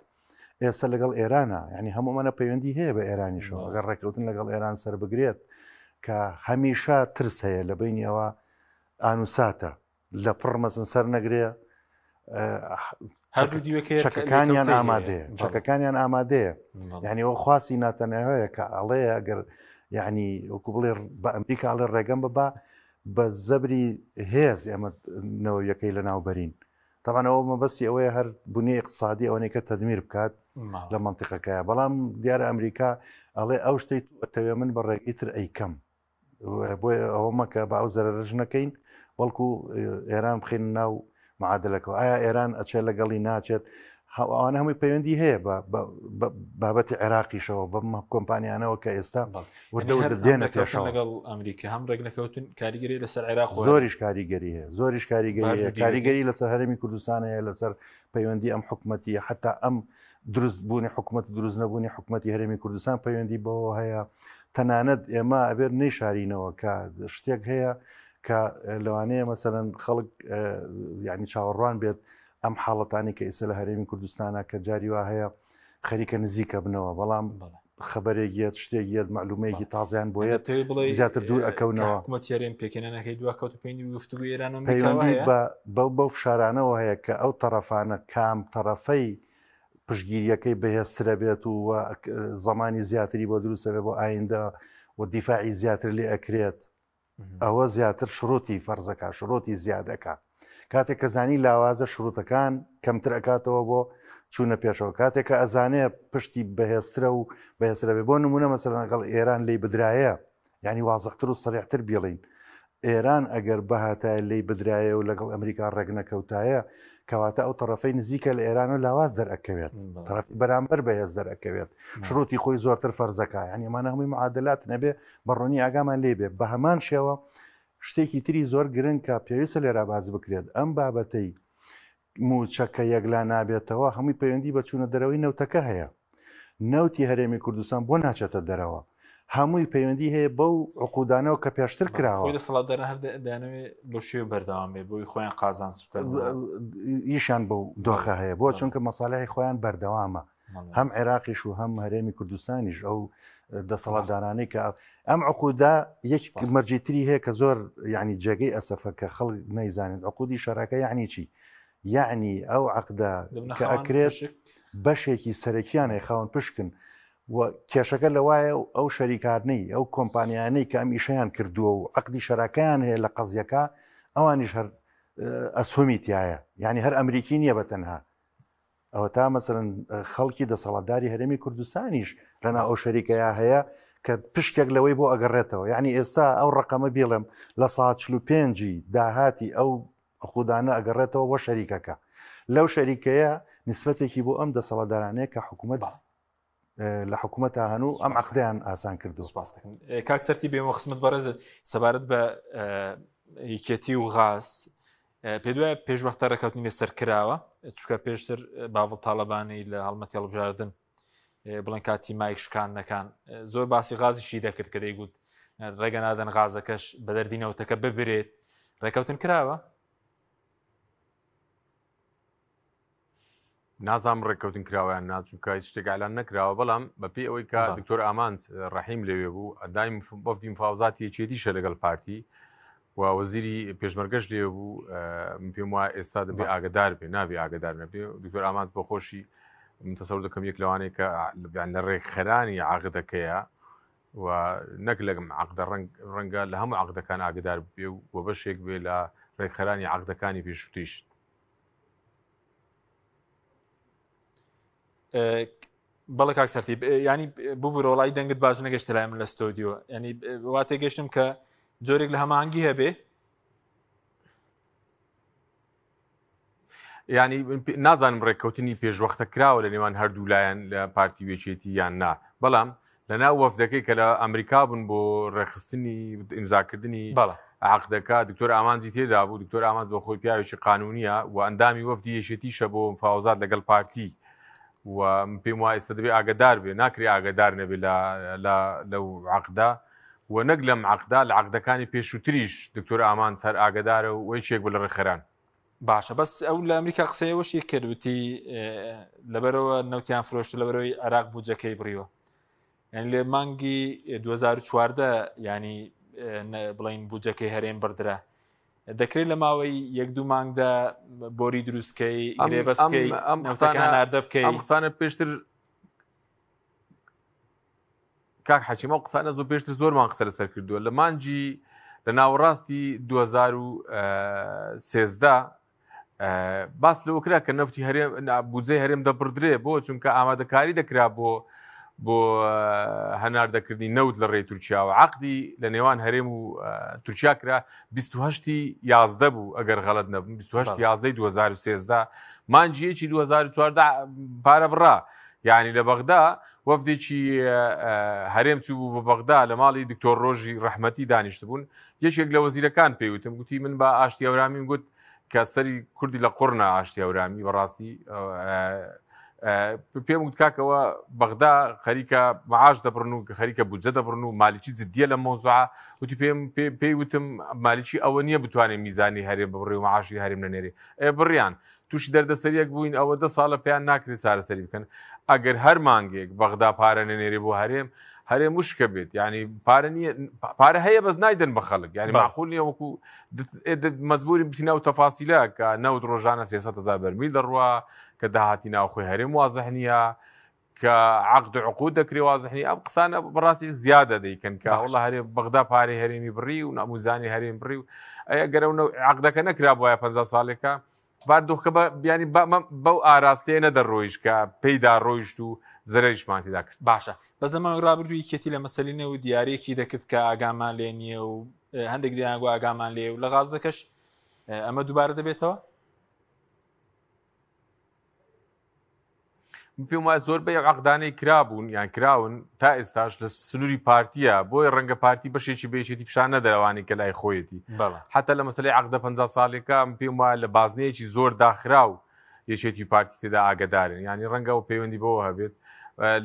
ئێستا لەگەڵ ئێرانە یعنی هەموومانە پەیوەندی هەیە بە ئێرانیشەوە ئەگەر ڕێککەوتن لەگەڵ ئێران سەر بگرێت کە هەمیشە ترس هەیە لە بینی ئەوە ئانوساتە لە پڕ مەسن سەر نەگرێ چەکەکانیان ئامادەیە چەکەکانیان ئامادەیە یعنی ئەو خواستی ناتەنەوەیە کە ئەڵێ ئەگەر یعنی وەکو بڵێ بە ئەمریکا ئەڵێ ڕێگەم بە بە زەبری هێز ئێمە نەوەیەکەی لە ناوبەرین تەبعەن ئەوە مەبەستی ئەوەیە هەر بنیە اقتصادی ئەوەنەی کە تەدمیر بکات لە منطقەکەیە بەڵام دیارە ئەمریکا ئەڵێ ئەو شتەی تەوێ من بە ڕێگەی تر ئەیکەم بۆیە ئەوە مەکە بە ئەو زەرەرەش نەکەین بەڵکو ئێران بخین ناو معادلەکەەوە ئایا ئێران ئەچێت لەگەڵی ناچێت ئەوانە هەمووی پەیوەندی هەیە بە بابەتی عێراقیشەوە بە کۆمپانیانەوە کە ئێستا وردە وردە دێنە پێشەوە لەگەڵ ئەمریکا هەم ڕێک نەکەوتن کاریگەری لەسەر عێراق زۆریش کاریگەری هەیە زۆریش کاریگەری هەیە کاریگەری لەسەر هەرێمی کوردستان هەیە لەسەر پەیوەندی ئەم حکومەتی حتا ئەم دروست بوونی حکومەت دروست نەبوونی حکومەتی هەرێمی کوردستان پەیوەندی بەوە هەیە تەنانەت ئێمە ئەبێت نەیشارینەوە کە شتێک هەیە کە لەوانەیە مەسەرەن خەڵک یعنی چاوەڕوان بێت ئەم حاڵەتانی کە ئیسە لە هەرێمی کوردستانە کە جاری وا هەیە خەریکە نزیکە بنەوە بەڵام خبرێک یەت شتێک یەت معلومەیەکی تازیان بۆ یەت بڵێ زیاتر دوور ئەکەونەوە حکومەت هەرێم پێکێنەکەی دوا کەوت پەیوەندی گفتوگۆی ئێران و پەیوەندی بە بەو فشارانەوە هەیە کە ئەو تەرەفانە کام تەرەفەی پشگیریەکەی بەهێزترە بێت و زمانی زیاتری بۆ دروستە بێ بۆ ئایندە و دیفاعی زیاتر لێ ئەکرێت ئەوە زیاتر شروتی فەرزەکە شروتی زیادەکە کاتێک کە زانی لاوازە شروتەکان کەمتر ئەکاتەوە بۆ چوونە پێشەوە کاتێک کە ئەزانێ پشتی بەهێزترە و بەهێزترە بێ بۆ نمونە مەسەلەن لەگەڵ ئێران لی بدرایە یعنی وازحتر و سەریحتر بیڵین ئێران ئەگەر بەهاتایە لی بدرایە و لەگەڵ ئەمریکا ڕێک نەکەوتایە کەواتە ئەو تەرەفەی نزیکە لە ئێران و لاواز دەرئەکەوێت تەرەفی بەرامبەر بەهێز دەرئەکەوێت شروتی خۆی زۆرتر فەرزەکە یعنی ئەمانە هەمووی معادلات نەبێ بە ڕوونی ئاگامان لێ بێ بە هەمان شێوە شتێکی تری زۆر گرنگ کە پێویستە لێرا باس بکرێت ئەم بابەتەی موچەکە یەکلا نابێتەوە هەمووی پەیوەندی بە چوونە دەرەوەی نەوتەکە هەیە نەوتی هەرێمی کوردستان بۆ ناچێتە دەرەوە هەمووی پەیوەندی هەیە بەو عقودانەوە کە پێشتر کراوە خۆی دەسەڵاتداران هەر دەیانەوێت بەو شێوە بەردەوام بێت بۆی خۆیان قازانج بکەن ئیشیان بەو دۆخە هەیە بۆ چونکە مەساڵحی خۆیان بەردەوامە هەم عێراقیش و هەم هەرێمی کوردستانیش ئەو دەسەڵاتدارانەی کە ئەم عقودا یەک مەرجی تری هەیە کە زۆر یعنی جێگەی ئەسەفە کە خەڵک نەیزانێت عقودی شەراکە یعنی چی یعنی ئەو عقدە کە ئەکرێت بەشێکی سەرەکیانەی خاوەن پشکن و کێشەکە لەوایە و ئەو شەریکانەی ئەو کۆمپانیانەی کە ئەم ئیشیان کردووە و عقدی شەراکەیان هەیە لە قەزیەکە ئەوانیش هەر ئەسهمی تایە یعنی هەر ئەمریکی نییە بە تەنها ئەوەتا مەسەلەن خەڵکی دەسەڵاتداری هەرێمی کوردستانیش لەنا ئەو شەریکەیە هەیە کە پشتێک لەوەی بۆ ئەگەڕێتەوە یعنی ئێستا ئەو ڕقەمە بیڵێم لە سا 45 داهاتی ئەو خودانە ئەگەڕێتەوە بۆ شەریکەکە لەو شەریکەیە نسبەتێکی بۆ ئەم دەسەڵاتدارانەیە کە حکوومەت لە حکوومەت هەن و ئەم عقدیان ئاسان کردو سپاس دەکەم کاک سەرتی بێمە خزمەت بەڕێزت سەبارەت بە یەکێتی و غاز. پێدوایە پێشوەختە ڕێککەوتنی لەسەر کراوە چونکە پێشتر باڤڵ تاڵەبانی لە هەڵمەتی هەڵبژاردن بڵێن کاتی مایک شکاندنەکان زۆر باسی غازیشی دەکرد کە دەیگوت ڕێگە نادەن غازەکەش بە دەردی نەوتەکە ببرێت ڕێککەوتن کراوە؟ نازانم ڕێککەوتن کراوە یان نا چونکە هیچ شتێک ئالان نەکراوە بەڵام بەپێی ئەوەی کە دکتۆر ئامانج ڕەحیم لەوێ بوو ئەندامی وەفدی مفاوەزاتی یەکێتیشە لەگەڵ پارتی و وەزیری پێشمەرگەش لێ بوو من پێم وایە ئێستا دەبێ ئاگدار بێ نابێ ئاگدار نەبێ دکتۆر ئامانج بۆ خۆشی من تەسەور دەکەم یەک لەوانەیە کە لە ڕێکخەرانی عەقدەکەیە و نەک لەگەم عەقدە ڕەنگ ڕەنگە لە هەموو عەقدەکان ئاگدار بێ و بەشێک بێ لە ڕێکخەرانی عەقدەکانی پێشووتریش. بەڵێ کاک سەرتیپ ینی ببورە وڵی دەنگت باش نەگەشتە لای من لە ستۆدیۆ ینی وا تێگەشتم کە جۆرێک لە هەماهەنگی هەبێ ینی نازانم ڕێککەوتنی پێشوەختە کراوە لە نێوان هەردوو لایەن لە پارتی وێچێتی یان نا بەڵام لە ناو وەفدەکەی کە لە ئەمریکا بوون بۆ ڕێکخستنی ئیمزاکردنی عەقدەکە دکتۆر ئامانجی تێدا بوو دکتۆر ئامانج بۆ خۆی پیاوێکی قانونیە و ئەندامی وەفدی یەکێتیشە بۆ مفاوەزات لەگەڵ پارتی و من پێم وایە ئێستا دەبێ ئاگدار بێ ناکرێ ئاگدار نەبێ لە لەو عەقدا و نەک لەم عەقدا لە عەقدەکانی پێشووتریش دکتۆر ئامانج هەر ئاگدارە و یەکێک بوو لە ڕێکخەران. باشە بەس ئەو لە ئەمریکا قسەیەوەشی کرد وتی لەبەرەوە نەوتیان فرۆشت لەبەرەوەی عێراق بودجەکەی بڕیوە یعنی لە مانگی 2014 ینی بڵین بودجەکەی هەرێم بڕدرا دەکرێت لە ماوەی یەک دوو مانگدا بۆری دروستکەی گرێبەستکەی ئەم قسانە ناردە بکەی ئەم قسانە پێشتر کاک حەکیم ئەو قسانە زۆر پێشتر زۆرمان قسە لەسەر کردووە لە مانگی لە ناوەڕاستی 2013 باس لەوە کرا کە نەوتی هەرێم بودجەی هەرێم دەبڕدرێ بۆ چونکە ئامادەکاری دەکرا بۆ بۆ هەناردەکردنی نەوت لە ڕێی تورکیاوە عقدی لە نێوان هەرێم و تورکیا کرا 28 یازدە بوو ئەگەر غەڵت نەبم 28 یازدەی 2013 مانگی یەکی 2014 پارە بڕا یعنی لە بەغدا وەفدێکی هەرێم چوو بۆ بەغدا لە ماڵی دکتۆر ڕۆژی ڕەحمەتی دانیشتبوون یەکێک لە وەزیرەکان پێی وتم گوتی من بە ئاشتی هەورامیم گوت کە سەری کوردی لە قوڕنا ئاشتی هەورامی بەڕاستی پێم وت کاکەوە بەغدا خەریکە معاش دەبڕن و خەریکە بودجە دەبڕن و مالیکی جدیە لە مۆزوعە وتی پێم پێی وتم مالیکی ئەوە نییە بتوانێت میزانی هەرێم ببڕێ و معاشی هەرێم نەنێرێ ئێ بڕیان تووشی دەردەسەریەک بووین ئەوە دە ساڵە پێیان ناکرێت چارەسەری بکەن ئەگەر هەر مانگێک بەغدا پارە نەنێرێ بۆ هەرێم هەرێم وشکە بێت ینی پارە نییە پارە هەیە بەس نایدەن بە خەڵک ینی معقول نییە وەکو مەزبوری بچینە و تەفاسیلە کە نەوت ڕۆژانە 300 هزار بەرمیل دەڕوا کە داهاتی ناوخۆی هەرێم وازح نییە کە عقد و عقود دەکرێ وازح نیە ئەم قسانە بەڕاستی زیادە دەیکەن کە وەڵا هەرێ بەغدا پارەی هەرێمی بڕی و ناموزانی هەرێم بڕی و ئەگەر ئەو عقدەکە نەکرا بواە 50 ساڵێکە باردۆخەکە بە بیانی بەو ئاراستەیە نەدەڕۆیشت کە پێیدا ڕۆیشت و زەرەریشمان تێدا کرد. باشە بەس لە ماوەی ڕابردوو یەکێتی لە مەسەلی نەوت دیارێکی دەکرد کە ئاگامان لێ نییە و هەندێک دەیانگو ئاگامان لێ و لە غازەکەش ئەمە دووبارە دەبێتەوە؟ من پێم وایە زۆربەی ئەو عەقدانەی کرابوون یان کراون تا ئێستاش لە سنووری پارتیە بۆیە ڕەنگە پارتی بەشێکی بە یەکێتی پیشان نەدەوانی کە لای خۆیەتی حتا لە مەسلەی عەقدە 50 ساڵێکە من پێم وایە لە بازنەیەکی زۆر داخراو یەکێتی پارتی تێدا ئاگدارن ینی ڕەنگە و پەیوەندی بەوە هەبێت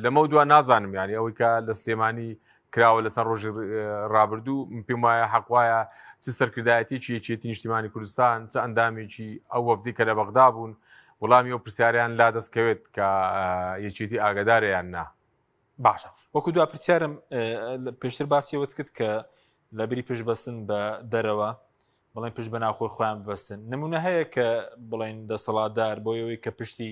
لەمە دوا نازانم ینی ئەوەی کە لە سلێمانی کراوە لە چەند ڕۆژی ڕابردوو من پێم وایە حەق وایە چ سەرکردایەتیی یەکێتی نیشتیمانی کوردستان چ ئەندامێکی ئەو وەفدی کە لە بەغدا بوون وەڵامی ئەو پرسیاریان لا دەست کەوێت کە یەکێتی ئاگادارە یان نا. باشە وەکو دوا پرسیارم پێشتر باسیەوەت کرد کە لە بری پشت بەستن بە دەرەوە بڵێن پشت بە ناوخۆی خۆیان ببەستن نمونە هەیە کە بڵێن دەسەڵاتدار بۆ ئەوەی کە پشتی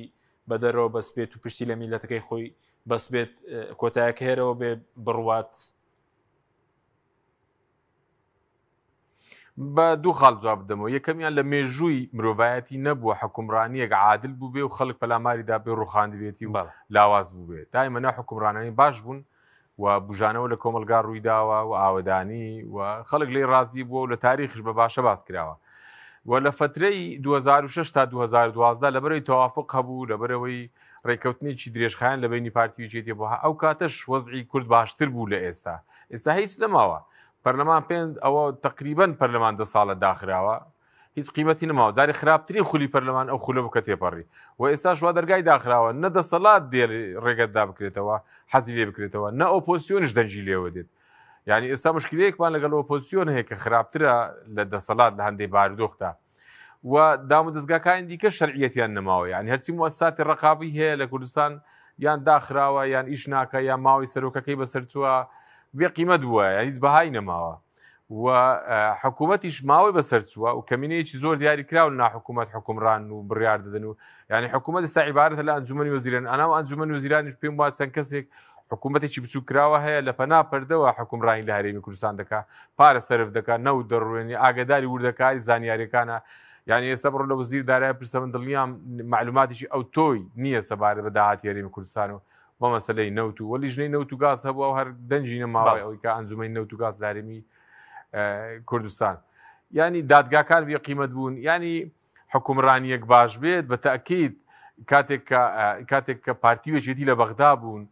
بە دەرەوە بەس بێت و پشتی لە میلەتەکەی خۆی بەس بێت کۆتایەکە هێرەوە بێ بڕوات بە دوو خاڵ جواب بدەمەوە یەکەمیان لە مێژووی مرۆڤایەتی نەبووە حکومڕانیەک عادل بووبێ و خەڵک پەلاماری دابێ ڕوخاندبێتی و لاواز بووبێ دایمە نە حکومڕانانی باش بوون و بوژانەوە لە کۆمەڵگا ڕوویداوە و ئاوەدانی و خەڵک لێی ڕازی بووە و لە تاریخش بە باشە باس کراوە و لە فەترەی 2006 تا 2012 لەبەرەوەی تەوافق هەبوو لەبەرەوەی ڕێککەوتنێکی درێژخایەن لە بینی پارتی و یەکێتی بوو ئەو کاتەش وەزعی کورد باشتر بوو لە ئێستا ئێستا هیچ نەماوە پەرلەمان پێ ئەوە تقریبا پەرلەمان دە ساڵە داخراوە. هیچ قیمەتی نەماوە جارێ خراپترین خولی پەرلەمان ئەو خولە بوو کە تێپەڕی و ئێستاش وا دەرگای داخراوە نە دەسەڵات دێ ڕێگەت دا بکرێتەوە حەزی لێ بکرێتەوە نە ئۆپۆزیسیۆنش دەنگی لێوە دێت یعنی ئێستا مشکلەیەکمان لەگەڵ ئۆپۆزیسیۆن هەیە کە خراپترە لە دەسەڵات لە هەندێک بارودۆخدا و دام و دەستگاکانی دیکە شەرعیەتیان نەماوە یعنی هەرچی موسساتی ڕقابی هەیە لە کوردستان یان داخراوە یان ئیش ناکە یان ماوەی سەرۆکەکەی بەسەرچووە بێ قیمەت بووە یان هیچ بەهای نەماوە و حکوومەتیش ماوەی بەسەرچووە و کەمینەیەکی زۆر دیاری کراو ناحکوومەت حکومڕان و بڕیار دەدەن و یعنی حکوومەت ئێستا عیبارەتە لە ئەنجومەنی وەزیران ئەنا و ئەنجومەنی وەزیرانیش پێم وا چەند کەسێک حکوومەتێکی بچوو کراوە هەیە لە پەنا پەردەوە حکومڕانی لە هەرێمی کوردستان دەکا پارە سەرف دەکات نەوت دەڕوێنی ئاگداری وردەکاری زانیاریەکانە یعنی ئێستا بڕۆ لە وەزیر دارای پرسە من دڵنیام معلوماتێکی ئەو تۆی نییە سەبارەت بە داهاتی هەرێمی کوردستان و بە مەسلەی نەوت و وەلیژنەی نەوت و گاز هەبووە و هەر دەنگی نەماوە ئەوەی کە ئەنجومەنی نەوت و گاز لە هەرێمی کوردستان ینی دادگاکان بێ قیمەت بوون ینی حکومڕانیەک باش بێت بە تاکیید کاتێک کاتێک کە پارتی وێچێتی لە بەغدا بوون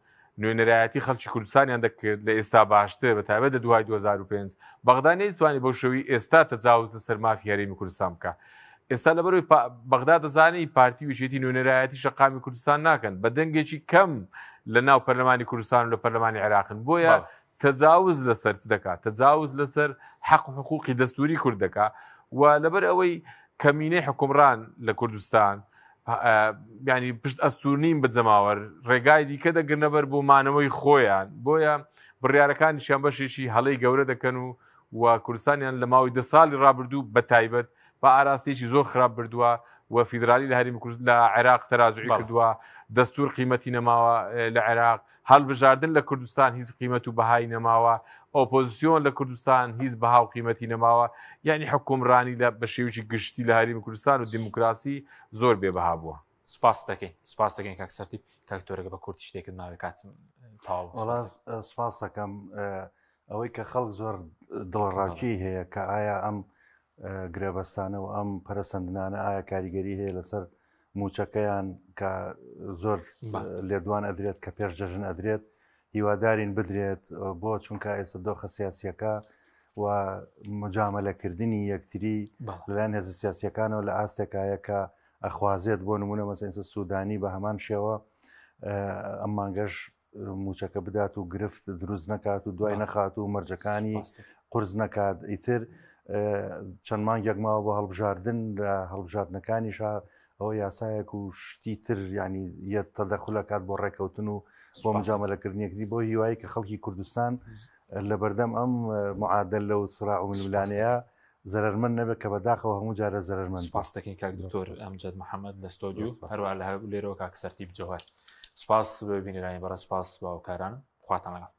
نوێنەرایەتی خەڵکی کوردستانیان دەکرد لە ئێستا باشتر بە تایبەت لە دوای 2005 بەغدا نەیتوانی بەو شێوەی ئێستا تەجاوز لەسەر مافی هەرێمی کوردستان بکە ئێستا لەبەرەوەی بەغدا دەزانی پارتی و یەکێتی نوێنەرایەتی شەقامی کوردستان ناکەن بە دەنگێکی کەم لە ناو پەرلەمانی کوردستان و لە پەرلەمانی عێراقن بۆیە تەجاوز لەسەر چ دەکات تەجاوز لەسەر حەق و حقوقی دەستوری کورد دەکات و لەبەر ئەوەی کەمینەی حکومڕان لە کوردستان ینی پشت ئەستور نین بە جەماوەر ڕێگای دیکە دەگرنەبەر بۆ مانەوەی خۆیان بۆیە بڕیارەکانیشیان بەشێکی هەڵەی گەورە دەکەن و و کوردستانیان لە ماوەی دە ساڵی ڕابردوو بە تایبەت بە ئاراستەیەکی زۆر خراپ بردووە و فیدرالی لە هەرێمی کورد لە عێراق تەراجعی کردووە دەستور قیمەتی نەماوە لە عێراق هەڵبژاردن لە کوردستان هیچ قیمەت و بەهای نەماوە ئۆپۆزیسیۆن لە کوردستان هیچ بەها و قیمەتی نەماوە یعنی حکومڕانی لە بە شێوەیەکی گشتی لە هەرێمی کوردستان و دیموکراسی زۆر بێ بەها بووە. سپاس دەکەین سپاس دەکەین کاک سەرتیپ کاک تۆرەگە بە کورتی شتێکت ماوێ کاتم تەواو سپاس دەکەم ئەوەی کە خەڵک زۆر دڵەڕاوکێی هەیە کە ئایا ئەم گرێبەستانە و ئەم پەرەسەندنانە ئایا کاریگەری هەیە لەسەر موچەکەیان کە زۆر لێدوان ئەدرێت کە پێش جەژن ئەدرێت هیوادارین بدرێت بۆ چونکە ئێستا دۆخە سیاسیەکە و مجاملەکردنی یەکتری لەلایەن هێزە سیاسیەکانەوە لە ئاستێکایە کە ئەخوازێت بۆ نمونە مەسەنسە سوودانی بە هەمان شێوە ئەم مانگەش موچەکە بدات و گرفت دروست نەکات و دوای نەخات و مەرجەکانی قرس نەکات ئیتر چەند مانگێک ماوە بۆ هەڵبژاردن لە هەڵبژاردنەکانیشا ئەوە یاسایەک و شتی تر ینی یەت تەدەخلەکات بۆ ڕێکەوتن و بۆ مجاملەکردنیەکدی بۆ هیوایی کە خەڵکی کوردستان لە بەردەم ئەم معادل لە و سرا و ململانەیە زەرمەند نەبێت کە بەداخەوە هەموو جارە زەرمەند. سپاس دەکەین کاک دکتۆر ئەمجد محەممەد لە ستۆدیو هەروە لە لێرەوە کاک سەرتیپ جەوهر سپاس بینەرانی بەڕێز سپاس باوکاران خواتان لەگەڵ.